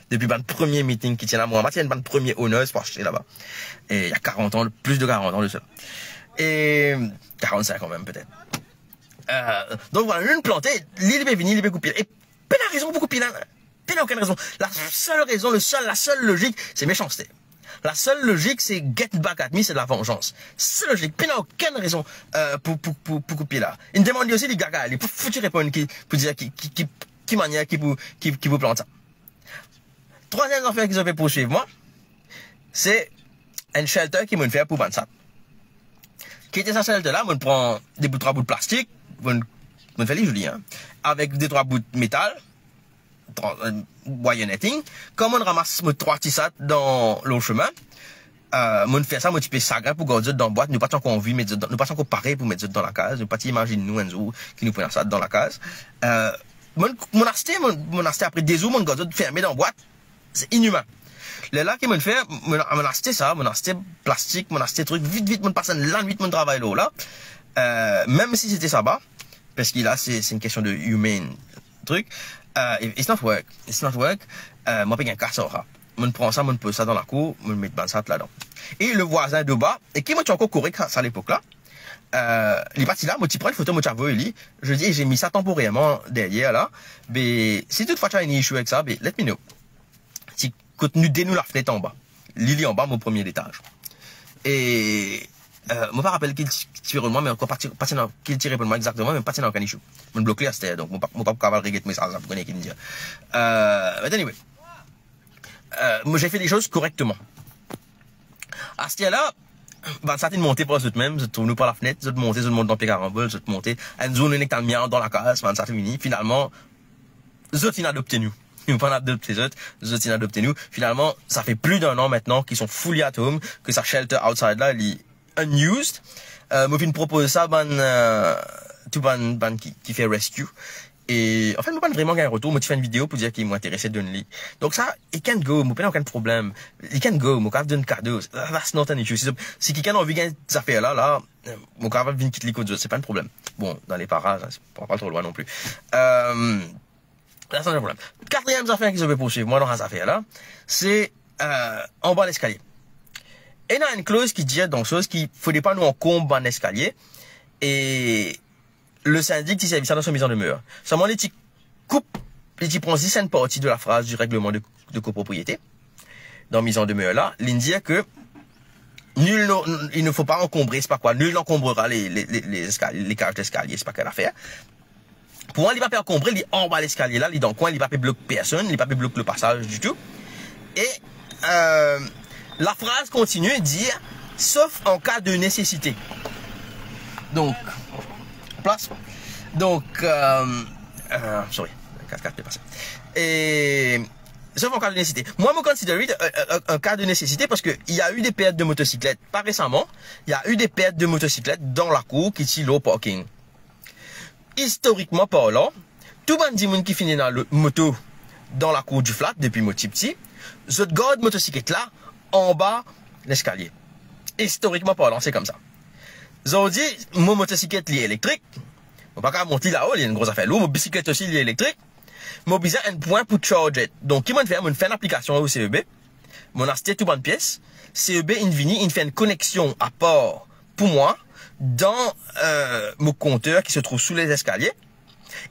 Depi bann premie meeting ki ti ena, mo mama ti enn bann premie owners pou aste laba. E il y a quarante ans, plus de quarante ans de cela. E quarante-cinq ans mem, petet. Euh, donk vwala, nou plante, li, li pe vini, li pe koup pie. E pena rezon pou koup pie la. Pena okenn rezon. La sel rezon, le sel, la sel lozik, se mesanste. La sel lozik, se get back at me, se de la vanzans. Sel lozik, pena okenn rezon, euh, pou, pou, pou, pou koup pie la. Inn demann li osi, li gaga, li pou fouti reponn ki, pou dir ki, ki, ki, ki manier ki pou, ki, ki pou plant sa. Trwaziem zafer ki zot pe poursuiv mwa, se enn shelter ki mo'nn fer pou bann sat. Ki ete sa shelter la, mo'nn pran de bout, trwa bout plastik, mo'nn, mo'nn fer li zoli, hein, avek de, trwa bout metal, tro-, euh, wire netting. Kan mo'nn ramas mo trwa ti sat dan lor sime, euh, mo'nn fer sa, mo ti pe sagrin pou gard zot dan bwat, nou pa ti ankor anvi met zot dan, nou pa ti ankor pare pou met zot dan lakaz, nou pa ti imazinn nou enn zour ki nou pou ena sat dan lakaz. Euh, mo'nn, mo'nn aste, mo'nn, mo'nn aste apre de zour, mo'nn gard zot ferme dan bwat. Se inimin. Lerla ki mo'nn fer, mo'nn, mo'nn aste sa, mo'nn aste plastik, mo'nn aste trik, vit, vit, mo'nn pas enn lanwit, mo'nn travay lor la. Euh, mem si sete saba, parski la, se, se enn kestion de humane trik. Euh, it's not work, it's not work. Euh, mo pa gagn kas ar sa. Mo'nn pran sa, mo'nn poz sa dan lakour, mo'nn met bann sat ladan. E le vwazin doba, e ki mo ti ankor korek sa, sa lepok la, euh, li pa ti la, mo ti pran enn foto, mo ti avoy li. Je dis, j'ai mis ça temporairement derrière là. Be, si toutfwa tu as enn issue avek sa, be, let me know. Ti kot nou de nou lafnet anba. Li, li anba mo premie letaz. E, euh, mo pa rapel ki ti, ki ti reponn mwa, me ankor pa ti, pa ti ena, ki ti reponn mwa exakteman, me pa ti ena okenn issue. Mo'nn blok li aster, donk mo pa, mo pa pou kapav reget mesaz la pou kone ki li dir. Euh, but anyway. Euh, mo, j'ai fait les choses correctement. Aster la, bann sat inn monte par zot mem, zot trouv nou par lafnet, zot monte, zot mont dan pie karanbol, zot monte. Enn zour nou nek tann miaw dan lakaz, bann sat vini. Finalman, zot inn adopte nou. Nou pa'nn adopte zot, zot inn adopte nou. Finalement, ça fait plus d'un an maintenant qu'ils sont fully at home, ke sa shelter outside la, li unused. Euh, mo finn propoz sa bann, euh, tou bann, bann ki, ki fer rescue. E, anfet, mo pa vreman gagn retour, mo ti fer enn video pou dir ki mo interese donn li. Donk sa, he can go, mo pena okenn problem. He can go, mo kapav donn kado. That's not an issue. Si, si kikenn anvi gagn zafer la, la, mo kapav vinn kit li kot zot, se pa enn problem. Bon, dan le paraz, hein, se pa, pa tro lwin non pli. Euh, la, se pa enn problem. Katriem zafer ki zot pe poursuiv mwa dan sa zafer la, se, euh, anba leskalye. Ena enn kloz ki dir dan soz ki fode pa nou ankonb bann leskalye, e le sindik ti servi sa dan so miz an demer. Selman li ti koup, li ti pran zis enn parti de la fraz du règlement de, de copropriété. Dan miz an demer la, li dir ke nul ne, il ne faut pas encombrer, se pa kwa, nul n'encombrera les, les, les, les escaliers, les cages d'escalier, se pa kel afer. Pou mwa, li pa pe ankonbre, li anba leskalye la, li dan kwin, li pa pe blok personn, li pa pe blok le pasaz ditou. E, euh, la fraz kontinie dir, sauf en cas de nécessité. Donk, plas. Donk, euh, euh, sorry, kat kat pe pase. E, sauf en cas de nécessité. Moi, mo consider it, euh, euh, un cas de nécessité parce que il y a eu des pertes de motocyclettes. Pas récemment, il y a eu des pertes de motocyclettes dans la cour ki ti lor parking. Istorikman parlan, tou bann dimoun ki finn ena lo-, moto dan lakour di flat depi mo tipti, zot gard motosiklet la anba leskalye. Istorikman parlan, se koumsa. Zordi, mo motosiklet li elektrik, mo pa kapav mont li lao, li enn gro zafer lour, mo bisiklet osi li elektrik, mo bizin enn pwin pou charge. Donk, ki mo'nn fer? Mo'nn fer enn aplikasion o C E B, mo'nn aste tou bann pies, C E B inn vini, inn fer enn koneksion apar pou mwa dan, euh, mo konter ki se trouv sou leskalye.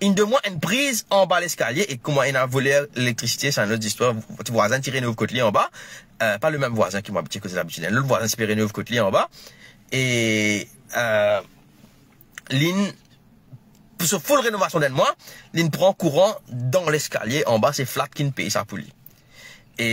Inn donn mwa enn priz anba leskalye e kouma ena voler elektrisite, sa enn lot zistwar, ti vwazin ti renov kot li anba, euh, pa lemem vwazin ki mo abitie koze labitid, enn lot vwazin ti pe renov kot li anba, e, euh, linn, pou so full renovasion enn mwa, linn pran kouran dan leskalye anba, se flat ki'nn pey sa pou li. E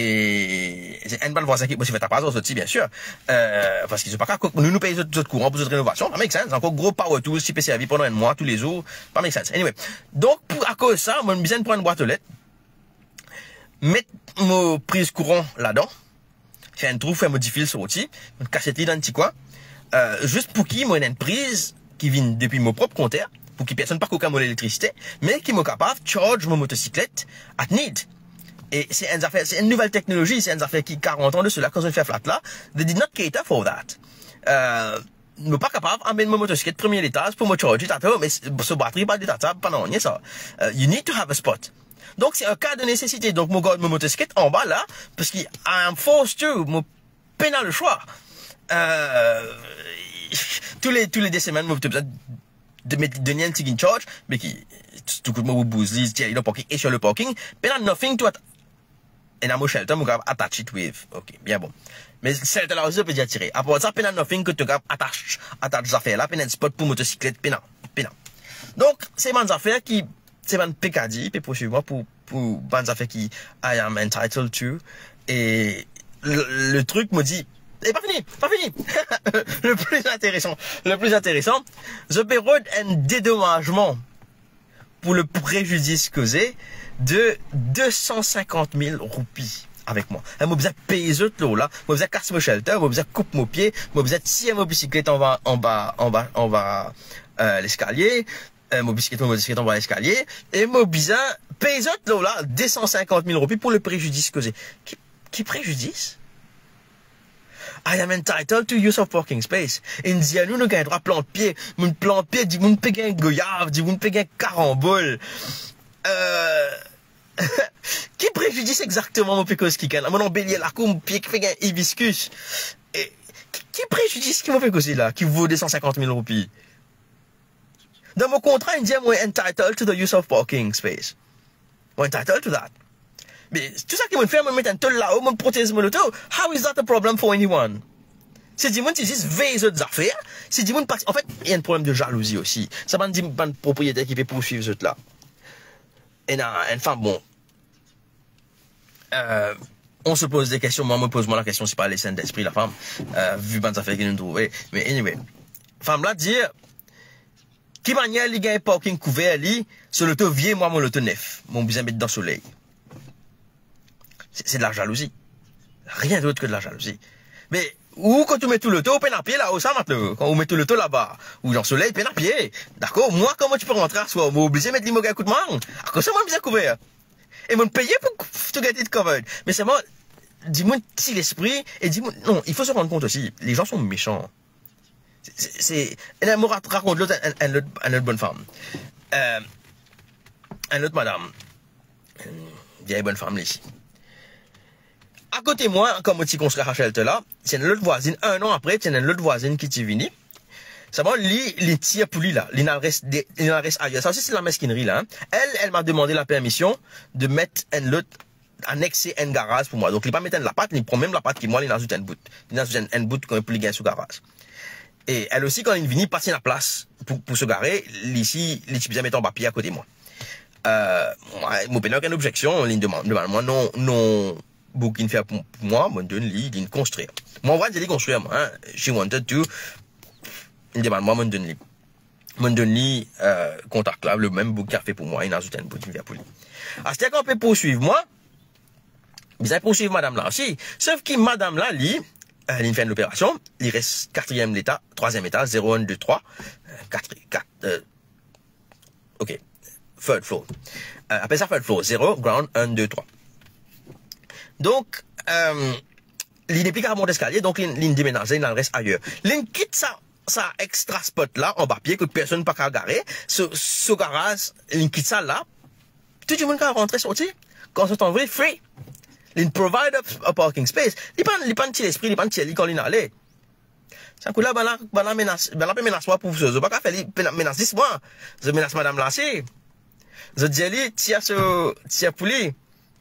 se enn bann vwazin ki, bon, ti fer tapaz lor zot ti, bien sir. Euh, parski zot pa kapav, nou, nou pey zot, zot kouran pou zot renovasion, pa make sense. Ankor gro power tools ti pe servi pandan enn mwa toulezour, pa make sense. Anyway, donk, pou, akoz sa, mo'nn bizin pran enn bwat olet, met mo priz kouran ladan, fer enn trou, fer mo difil sorti, mo'nn kasiet li dan enn ti kwin, euh, zis pou ki mo ena enn priz ki vinn depi mo prop konter, pou ki personn pa koka mo lelektrisite, me ki mo kapav charge mo motosiklet at need. E se enn zafer, se enn nouvel teknolozi, se enn zafer ki karant an de sela, kan zot inn fer flat la, they did not cater for that. Euh, mo pa kapav amenn mo motosiklet premie letaz pou mo charge it at home, e s-, so batri pa detasab, pa nanye sa. Euh, you need to have a spot. Donk, se enn ka de nesesite. Donk, mo gard mo motosiklet anba la, parski I am forced to, mo pena leswa. Euh, tou le, tou le de semenn, mo bizin de met, donn li enn tigit charge, me ki, tou kout mo pou bouz li, tir li dan parking e sur le parking, pena nothing to at-, ena mo shelter, mo kapav attach it with. Ok, bien bon. Me shelter la osi, zot pe dir atire. Apar sa, pena nothing ki to kapav attach, attach zafer la, pena enn spot pou motosiklet, pena, pena. Donk, se bann zafer ki, se bann pekadi, pe poursuiv mwa pou, pou bann zafer ki I am entitled to. E le, le trik, mo dir, e pa fini, pa fini. Le pli interesan, le pli interesan, zot pe rod enn dedomazman pou le prezidis koze de de san sinkant mil roupi avek mwa. E mo bizin pey zot lor la, mo bizin kas mo shelter, mo bizin koup mo pie, mo bizin tir mo bisiklet anba, anba, anba, anba, euh, leskalye, euh, mo bisiklet, mo bisiklet anba leskalye, e mo bizin pey zot lor la de san sinkant mil roupi pou le prezidis koze. Ki, ki prezidis? I am entitled to use of parking space. Inn dir nou, nou gagn drwa plant pie. Mo'nn plant pie, dimoun pe gagn goyav, dimoun pe gagn karanbol. Euh, ki prezidis exakteman mo pe koz kikenn la? Mo'nn anbelir lakour, mo pie ki pe gagn ibiskis. E ki, ki prezidis ki mo pe koze la, ki vo de san sinkant mil roupi? Dan mo kontra, inn dir mo entitled to the use of parking space. Mo entitled to that. Me tou sa ki mo'nn fer, mo'nn met enn tol lao, mo'nn protez mo loto. How is that a problem for anyone? Si dimoun ti zis vey zot zafer, si dimoun pa ti, anfet, ena enn problem de zalouzi osi. Sa bann dim-, bann propriyeter ki pe poursuiv zot la. Ena enn fam, bon, euh, on se pose des questions. Mwa, mo poz mwa lakestion, se pa le Sentespri, lafam, euh, vi bann zafer ki nou trouve. Me anyway, fam la dir, ki manier li gagn parking kouver li, so loto vie, mwa mo loto nef, mo bizin met dan soley. Se, se de la jalouzi. Rien d'autre que de la jalousie. Me Ou kan ou met ou loto, ou pena pie la, ou sa, matlo. Kan ou met ou loto laba, ou dan soley, pena pie. Dakor, mwa, kouma ti pe rant aswar, mo oblize met li mo gagn kout mang. Akoz sa, mo bizin kouver. E mo peye pou to get it covered. Me selman, dimoun ti lespri, e dimoun, non, il faut se rendre compte aussi, les gens sont méchants. Se, se, se, e mo ra-, rakont lot, enn, enn lot, enn lot bonn fam. Euh, enn lot madam. Enn vieille bonne femme, li. Akote mwa, kan mo ti konstrir sa shelter la, ti ena enn lot vwazinn, enn an apre, ti ena enn lot vwazinn ki ti vini. Selman, li, li tir pou li la, li al res de, li al res ayer. Sa osi, se lameskinri la, hein. Elle, elle m'a demandé la permission de mettre enn lot, anekse enn garaz pou mwa. Donk, li pa met enn lapat, li pran mem lapat ki mwa, li al azout enn bout. Li al azout enn, enn bout kan pou li gagn so garaz. E elle aussi, kan li vini, pa ti ena plas pou, pou so gare, li si, li ti bizin met anba pie akote mwa. Euh, mwa, mo pena okenn obzeksion, li demann, demann mwa non, non, boug ki'nn fer pou, pou mwa, mo'nn donn li, li'nn konstrir. Mwa, mwa, li konstrir mwa, hein. She wanted to, li demann mwa, mo'nn donn li. Mo'nn donn li, euh, kontak la, lemem boug ki al fer pou mwa, li'nn azout enn bout, li'nn fer pou li. Aster kan pe pourswiv mwa, bizin pourswiv madam la osi. Sof ki madam la, li, euh, li'nn fer enn loperasion, li res katriem leta, trwaziem etaz, zero enn, de, trwa, euh, kat, kat, euh, ok, third floor. Euh, apel sa third floor, zero, ground, enn, de, trwa. Donk, euh, li nepli kapav mont leskalie, donk li, li'nn demenaze, li'nn al res ayer. Li'nn kit sa, sa extra spot la, anba pie, kot personn pa kapav gare, so, so garaz, li'nn kit sa la, tou dimoun kapav rantre, sorti. Kan zot anvi, free. Li'nn provide a, a parking space. Li pa, li pa ti lespri, li pa ti, li kan li'nn ale. Sa kou la, bann la, bann la menas, bann la pe menas mwa pou so, zot pa kapav fer li pena-, menas zis mwa. Zot menas madam la si. Zot dir li, tir so, tir pou li.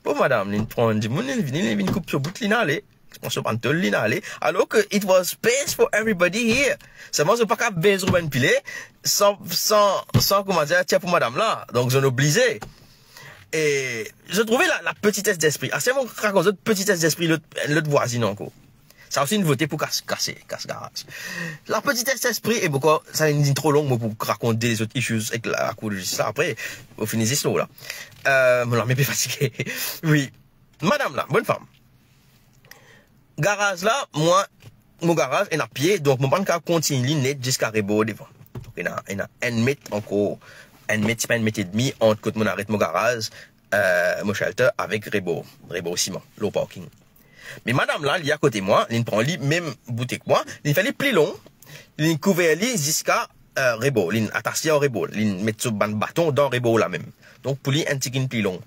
Pov madam, li'nn pran dimoun, li'nn vini, li'nn vinn koup so bout, li'nn ale. Pran so bann tol, li'nn ale. Alor ke it was space for everybody here. Selman zot pa kapav bes Ruben Pillay san, san, san, kouma dir, tir pou madam la. Donk, zot oblize. E zot trouve la, la petitesse d'esprit. Aster mo rakont zot petitesse d'esprit lot, lot vwazinn ankor. Sa osi, inn vote pou kas, kase, kas garaz. La petitesse d'esprit, e boukou, sa inn tro long, mo pou rakont de lezot issues ek la, lakour de zistis la. Apre, mo fini zis la. Euh, mo lame pe fatige. Wi. Madam la, bonn fam. Garaz la, mwa, mo garaz ena pie, donk mo pa'nn kapav kontign li net ziska rebor devan. Donk ena, ena enn met ankor, enn met, sipa enn met edmi ant kot mo aret mo garaz, euh, mo shelter avek rebor, rebor siman, lor parking. Me madam la, li akote mwa, li'nn pran li mem bout ek mwa, li'nn fer li pli long, li'nn kouver li ziska, euh, rebor, li'nn atas li ar rebor, li'nn met so bann baton dan rebor la mem. Donk pou li enn tigit pli long.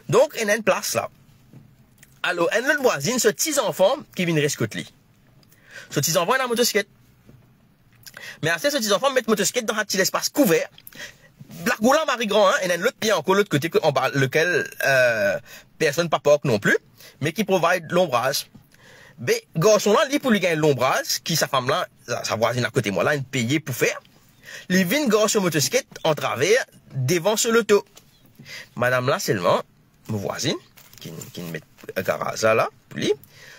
Donk ena enn plas la. Alor, enn lot vwazinn, so ti zanfan ki vinn res kot li. So ti zanfan ena motosiklet. Me aster so ti zanfan met motosiklet dan sa ti lespas kouver. Lakour la mari gran, hein, ena enn lot pie ankor lot kote, anba lekel, euh, personn pa park non pli, me ki provide lonbraz. Be, garson la, li pou li gagn lonbraz, ki sa fam la, sa, sa vwazinn akote mwa la, inn peye pou fer. Li vinn gar so motosiklet atraver devan so loto. Madam la selman, mo vwazinn, ki, ki met garaz la, la, pou li.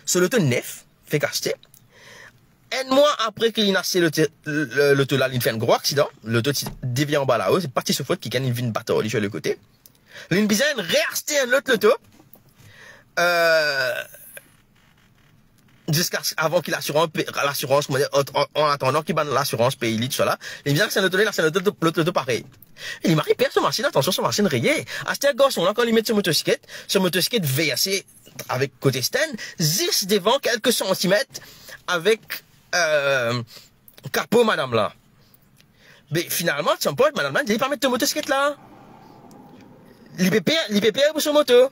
So loto nef, fek aste. Enn mwa apre ki li'nn aste loto, l-, loto la, li'nn fer enn gro aksidan. Loto ti devie anba lao, se pa ti so fot, kikenn inn vinn bat ar li so lekote. Li'nn bizin reaste enn lot loto. Euh, ziska avan ki lasirans pe-, lasirans, kouma dir, an, an, an atandan ki bann lasirans pey li, tousala, li bizin aste enn lot loto, li aste enn lot loto, lot loto parey. E li mari per so masinn, atansion, so masinn reye. Aster garson la, kan li met so motosiklet, so motosiklet verse avek kote stand, zis devan, kelke santimet avek, euh, kapo madam la. Be, finalman, at some point, madam la, li pa met to motosiklet la. Li pe per, li pe per pou so moto.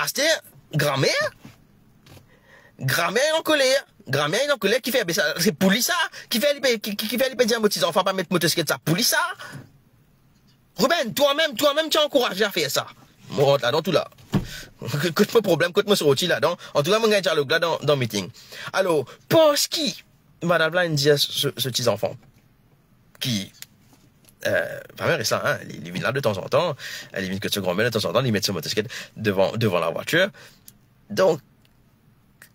Aster, gramer, gramer ankoler. Gramer ankoler, kifer, be sa, se pou li sa. Kifer li pe, ki, ki, kifer li pe dir mo ti zanfan pa met motosiklet sa, pou li sa. Ruben, twa mem, twa mem, ti ankouraz li a fer sa. Mo rant ladan tou la. Kot mo problem, kot mo sorti ladan. Antouka, mo gagn dialog la dan, dan meeting. Alor, parski madam la inn dir so, so ti zanfan ki, euh, pa mem res la, hein, li, li vinn la de tanzantan, li vinn kot so granmer de tanzantan, li met so motosiklet devan, devan lavwatir. Donk,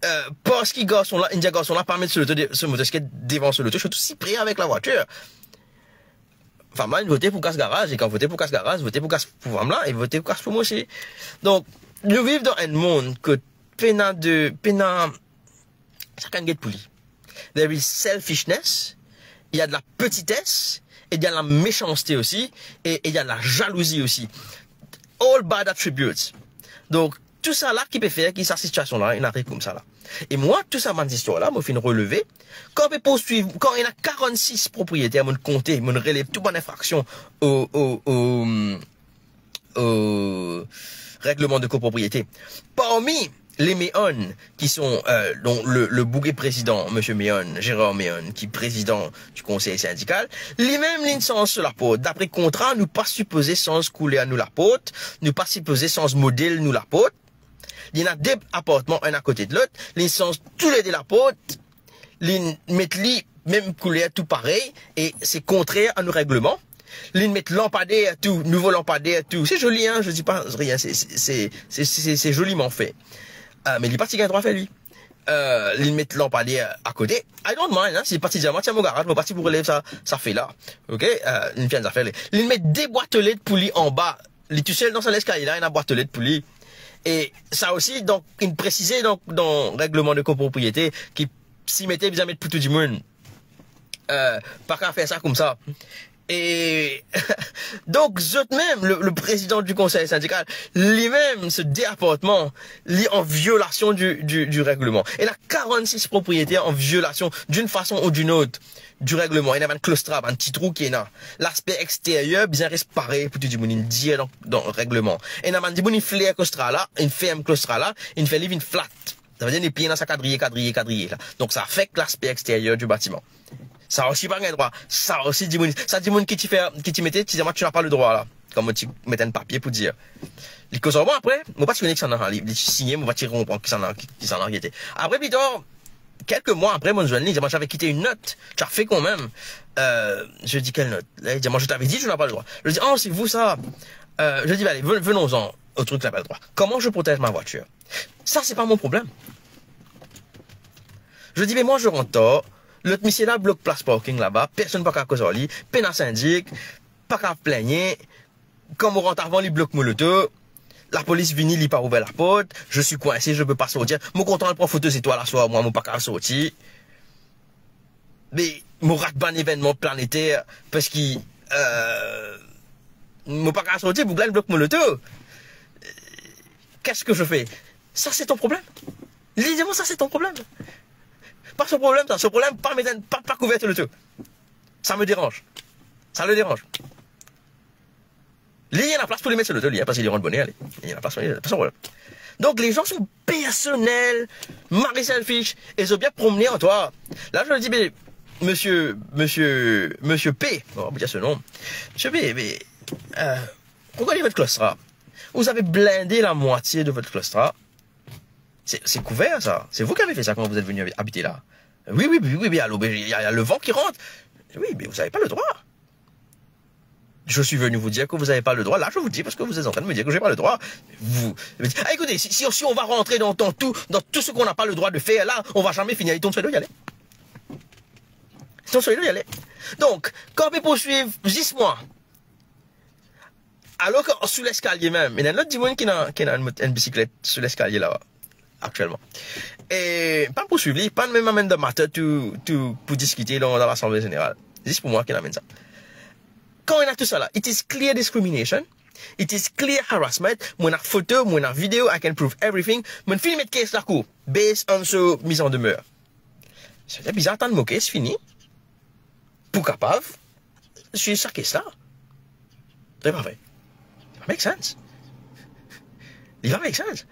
euh, parski garson la, inn dir garson la pa met so loto de, so motosiklet devan so loto, sirtou si pre avek lavwatir. Fam la, inn vote pou kas garaz, e kan vote pou kas garaz, vote pou kas pou fam la, e vote pou kas pou mwa osi. Donk, nou viv dan enn mond kot pena de, pena, sakenn get pou li. There is selfishness, il y a de la petitesse, et il y a de la méchanceté aussi, et, et il y a de la jalousie aussi. All bad attributes. Donk, tou sa la ki pe fer ki sa sitiasion la, inn ariv koumsa la. E mwa, tou sa bann zistwar la, mo finn releve. Kan pe pourswiv, kan ena karannsis propriyeter, mo'nn konte, mo'nn relev tou bann infraksion o, o, o, o regleman de kopropriete. Parmi les Meon, qui sont, euh, donc le, le boug président, monsieur Meon, Gérard Meon, ki prezidan di konsey sindikal, limem li'nn sanz so laport. Dapre kontra, nou pa sipoze sanz kouler nou laport, nou pa sipoze sanz model nou laport. Li ena de apartman, enn akote de lot, li'nn sanz toulede laport, li'nn met li mem kouler tou parey, e se kontrer a nou regleman. Li'nn met lanpader tou, nouvo lanpader tou. C'est joli, hein, je dis pas rien, c'est, c'est, c'est, c'est, c'est, c'est joliment fait. Euh, me li pa ti gagn drwa fer li. Euh, li'nn met lanpader akote. I don't mind, hein, si li pa ti dir mwa, tiens, mo garaz, mo pa ti pou relev sa, sa fe la. Ok? Euh, li'nn fer enn zafer li. Li'nn met de bwat led pou li anba. Li tousel dan sa leskalye la, ena bwat led pou li. E sa osi, donk, inn presize, donk, dan regleman de kopropriete, ki si mete bizin met pou tou dimoun. Euh, pa kav fer sa koumsa. E donk, zot mem, le, le prezidan di konsey sindikal, limem, se de apartman, li an violasion di, di, di regleman. Ena karannsis propriyeter an violasion, d'une façon ou d'une autre, di regleman. Ena bann klostra, bann ti trou ki ena. Laspe exteryer bizin res parey pou tou dimoun, inn dir dan, dan regleman. Ena bann dimoun, inn fler klostra la, inn ferm klostra la, inn fer li vinn flat. Savedir, nepli ena sa kadriye, kadriye, kadriye la. Donk, sa afekt laspe exteryer di batiman. Sa osi pa gagn drwa. Sa osi dimoun, sa dimoun ki ti fer, ki ti mete, ti dir mwa, "Tu n'as pas le droit la." Kan mo ti met enn papie pou dir. Li koz ar mwa apre, mo pa ti kone kisannla, li, li ti signe, mo pa ti konpran kisannla, ki, kisannla ki ete. Apre, plitar, kelke mwa apre, mo'nn zwenn li, li dir mwa, "Tu avais quitté une note, tu as fait quand même." Euh, je dis, "Quelle note?" Li dir mwa, "Je t'avais dit, tu n'as pas le droit." Je dis, "Ah, c'est vous ça." Euh, je dis, "Bah, allez, ven-, venons-en au truc qui n'a pas le droit. Comment je protège ma voiture? Ça, c'est pas mon problème." Je dis, "Mais moi, je rentre tard. Lot misie la blok plas parking laba, personn pa kav koz ar li, pena sindik, pa kav pligne. Kan mo rant avan, li blok mo loto. Lapolis vini, li pa ouver laport. Je suis coincé, je peux pas sortir. Mo kontan al pran foto zetwal aswar, mwa, mo pa kav sorti. Me mo rat bann evennman planeter, parski, euh, mo pa kav sorti, boug la inn blok mo loto. Qu'est-ce que je fais? Ça, c'est ton problème. Li dir mwa, ça, c'est ton problème. Pas son problème, ça. Son problème, pa met enn, pa, pa kouver to loto. Ça me dérange. Ça le dérange." Li, li ena plas pou li met so loto, li, hein, parski li rant boner, li. Li ena plas pou li, pa son problème. Donc, les gens sont personnels, mari selfish, et ils ont bien promené en toi. Là, je dis, "Mais, monsieur, monsieur, monsieur P, on va vous dire ce nom. Monsieur P, mais, euh, regardez votre claustra. Vous avez blindé la moitié de votre claustra. C'est, c'est couvert, ça. C'est vous qui avez fait ça quand vous êtes venu habi-, habiter là. Oui, oui, oui, oui, oui, alors, mais il y a, il y a le vent qui rentre. Oui, mais vous n'avez pas le droit. Je suis venu vous dire que vous n'avez pas le droit. Là, je vous dis parce que vous êtes en train de me dire que j'ai pas le droit. Vous, ah, écoutez, si, si, si on va rentrer dans, dans tout, dans tout ce qu'on n'a pas le droit de faire, là, on va jamais finir. Li tonn so do, li ale. Li tonn so do, li ale. Donk, kan pe pourswiv zis mwa, alor ke sou leskalye mem, ena enn lot dimoun ki ena, ki ena enn mot-, enn bisiklet sou leskalye la, aktielman. E pa pourswiv li, pa mem amenn dan matter tou, tou pou diskite dan, dan Lasanble Zeneral. Zis pou mwa ki amenn sa. Kan ena tou sa la, it is clear discrimination, it is clear harassment, mo ena foto, mo ena video, I can prove everything, mo'nn fini met case lakour, based on so miz an demer. Sa vedir bizin atann mo case fini pou kapav swiv sa case la. Se pa vre. It pa make sense. It pa make sense.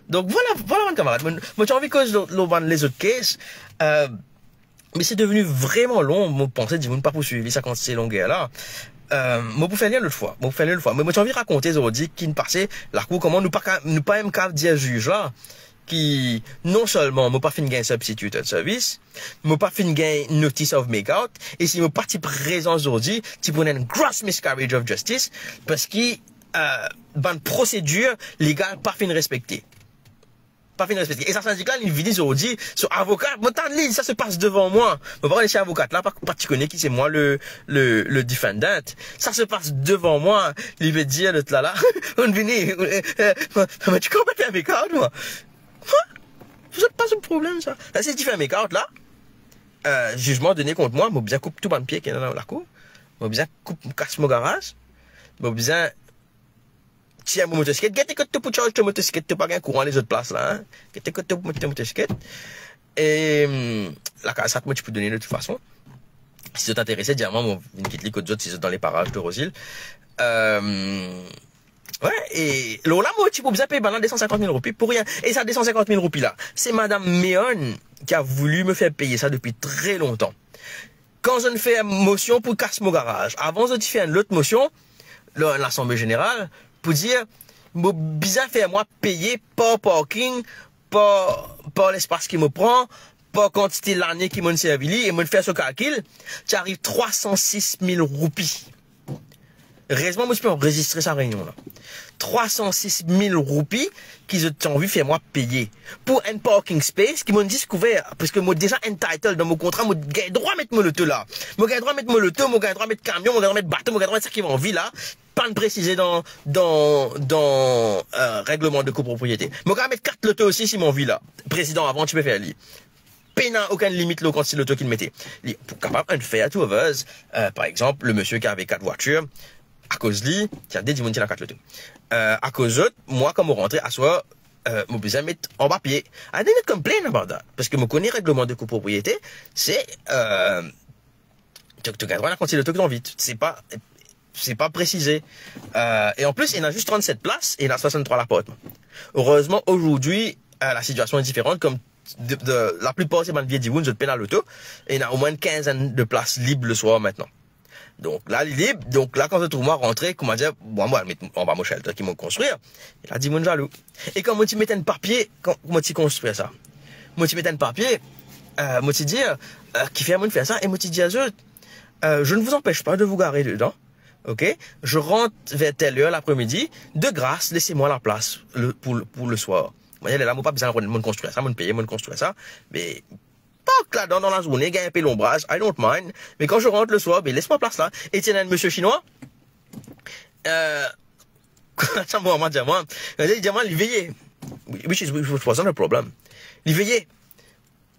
Donk, vwala, vwala bann kamarad. Mo, mo ti anvi koz lor, lor bann lezot case. Euh, me se devni vreman long, mo panse dimoun pa pou swiv li, sa kantite longer la. Euh, mo pou fer li enn lot fwa. Mo pou fer li enn lot fwa. Me mo ti anvi rakonte zordi ki finn pase lakour, kouma nou pa ka, nou pa mem kav dir ziz la ki non selman mo pa finn gagn substituted service, mo pa finn gagn notice of makeout, e si mo pa ti prezan zordi, ti pou ena enn gross miscarriage of justice, parski, euh, bann prosedir legal pa finn respekte. Pa finn respekte. E sa sindik la, li vini zordi, so avoka, mo tann li, sa se pas devan mwa. Mo pa kone si avoka la pa, pa ti kone ki se mwa le, le, le defendant. Sa se pas devan mwa, li pe dir lot la la, ou vini, euh, euh, mo ti konpran pa makeout, mwa. Kwa? Zot pa zot problem, sa. La, si ti fer makeout la, euh, zizman done kont mwa, mo bizin koup tou bann pie ki ena dan lakour, mo bizin koup, kas mo garaz, mo bizin tir mo motosiklet. Gete kot to pou charge to motosiklet, to pa gagn kouran lezot plas la, hein. Gete kot to pou met to motosiklet. E, hmm, lakaz sa mo ti pou done de tout fason. Si zot interese, dir mwa, mo vinn kit li kot zot, si zot dan le paraz de Rosil. Euh, ouais, e lor la, mo ti pou bizin pey bann la de san sinkant mil roupi pou rien. E sa de san sinkant mil roupi la, se Madame Meon qui a voulu me faire payer ça depuis très longtemps. Kan zot fer mosion pou kas mo garaz, avan zot ti fer enn lot mosion, lor Lasanble Zeneral, pou dir, mo bizin fer mwa peye par parking, par, par lespas ki mo pran, par kantite lane ki mo'nn servi li, e mo'nn fer so kalkil, ti ariv trwa san sis mil roupi. Erezman, mo ti pe anrezistre sa reynion la. Trwa san sis mil roupi ki zot ti anvi fer mwa peye pou enn parking space ki mo'nn zis kouver, parski mo deza entitled dan mo kontra, mo gagn drwa met mo loto la. Mo gagn drwa met mo loto, mo gagn drwa met kamion, mo gagn drwa met bato, mo gagn drwa met seki mo anvi la. Pa'nn presize dan, dan, dan, euh, regleman de kopropriete. Mo gagn met kat loto osi si mo anvi la. Prezidan avan ti pe fer li. Pena okenn limit lor kantite loto ki'nn mete. Li pou kapav unfair to others. Euh, par exanp, le misie ki ave kat vwatir, akoz li, ti ena de dimoun ki ena kat loto. Euh, akoz zot, mwa, kan mo rantre aswar, euh, mo bizin met anba pie. I didn't complain about that. Parski mo kone regleman de kopropriete, se, euh, to, to gagn drwa ena kantite loto ki to anvi. Se pa, se pa presize. Euh, e an plis, ena zis trannset plas, e ena swasanntrwa lapartman. Erezman, azordi, euh, la sitiasion est différente, kom de, de, laplipar se bann vie dimoun, zot pena loto, e ena omwin enn kinzenn de plas lib le swar aster. Donk la, li lib, donk la, kan zot trouv mwa rantre, koumadir, mwa, mo al met anba mo shelter ki mo konstrir, e la, dimoun zalou. E kan mo ti met enn papie, kan mo ti konstrir sa, mo ti met enn papie, euh, mo ti dir, euh, kifer mo'nn fer sa, e mo ti dir zot, euh, je ne vous empêche pas de vous garer dedans, ok? Je rentre vers telle heure l'après-midi, de grâce, laissez-moi la place le, pour, pour le soir. Mo dir, lerla, mo pa bizin rod, mo'nn konstrir sa, mo'nn peye, mo'nn konstrir sa, me park ladan dan lazourne, gagn enpe lonbraz, I don't mind. Me kan je rant le swar, be, les mwa plas la. E ti ena enn misie sinwa, euh, sa mo mama dir mwa, li dir mwa, li veye. Which is, which wasn't a problem. Li veye.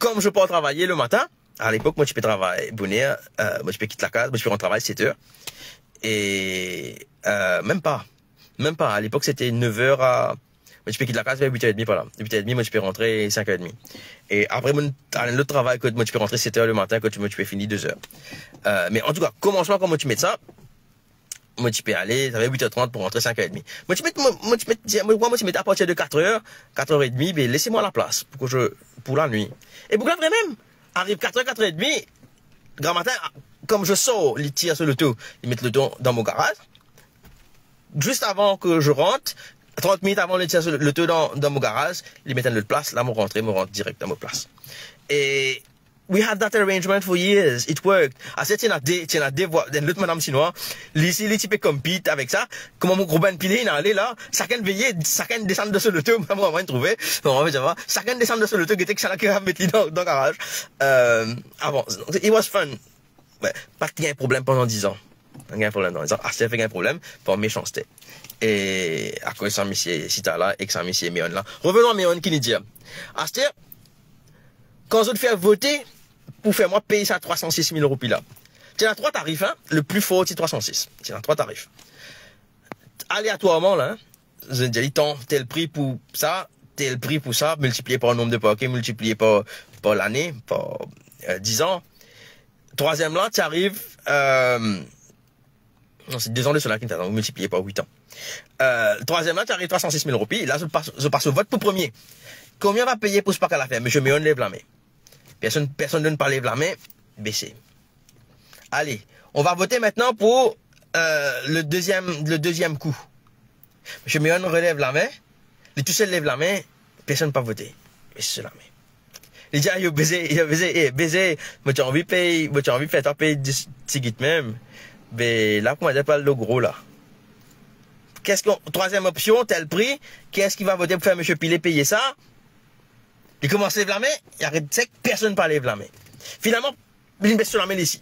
Kom je par travay le matin, à l'époque, mo ti pe travay boner, euh, mo ti pe kit lakaz, mo ti pe rant travay set er. E, euh, mem pa. Mem pa. À l'époque, c'était neuf heures à, mo ti pe kit lakaz ver wit er edmi, par la. Wit er edmi, mo ti pe rantre sink er edmi. E apre, mo'nn al enn lot travay kot mo ti pe rantre set er le matin, kot mo ti pe fini de er. Euh, me antouka, komansman, kan mo ti met sa, mo ti pe ale, sa fer wit er trant pou rantre sink er edmi. Mo ti met, mo, mo ti met, mo, mo ti met apartir de kat er, kat er edmi, be, laissez-moi la place pour que je, pour la nuit. E boug la vremem, ariv kat er, kat er edmi, gramatin, kom je sor, li tir so loto, li met loto dan mo garaz. Zis avan ke je rant, trant minit avan li tir so loto dan, dan mo garaz, li met enn lot plas, la mo rantre, mo rant direk dan mo plas. E we had that arrangement for years. It worked. Aster ti ena de, ti ena de vwa, enn lot madam sinwa, li si li ti pe compete avek sa. Kouma mo gro bann pile inn ale la, sakenn veye, sakenn desann dan so loto, mo, mo, mo trouve, mo, mo, sakenn desann dan so loto, gete kisannla ki met li dan, dan garaz. Euh, avan, it was fun. Be, pa ti gagn problem pandan diz an. Pa ti gagn problem pandan diz an. Aster fek gagn problem par mesanste. E akoz sa misie Sita la ek sa misie Meon la. Revenons à Meon ki li dir. Aster, kan zot fer vote pou fer mwa pey sa trwa san sis mil roupi la, ti ena trwa tarif, hein? Le pli for ti trwa san sis. Ti ena trwa tarif. Aleatwarman la, hein? Zot dir li, tan, tel pri pou sa, tel pri pou sa, miltiplie par nom de parking, miltiplie par, par lane, par, euh, diz an. Trwaziem la, ti ariv, euh, non, se de zan de sela ki ti ariv, miltiplie par wit an. Euh, trwaziem la, ti ariv trwa san sis mil roupi. La, zot pas, zot pas o vot pou premie. Konbien va peye pou sa pakala fer? Misie Meon lev lame. Personn, personn donn pa lev lame, bese. Allez, on va voter maintenant pour, euh, le deuxième, le deuxième coup. Misie Meon relev lame, li tousel lev lame, personn pa vote. Bese so lame. Li dir, "Ah, yo beze, yo beze, eh, beze, mo ti anvi pey, mo ti anvi fer twa pey dis tigit mem." Be la, koumadir pou al lor gro la. Qu'est-ce qu'on, troisième option, tel pri, qui est-ce qui va voter pour faire misie Pile payer ça? Li koumans lev lame, li aret sek, personn pa lev lame. Finalman, li bes so lame li osi.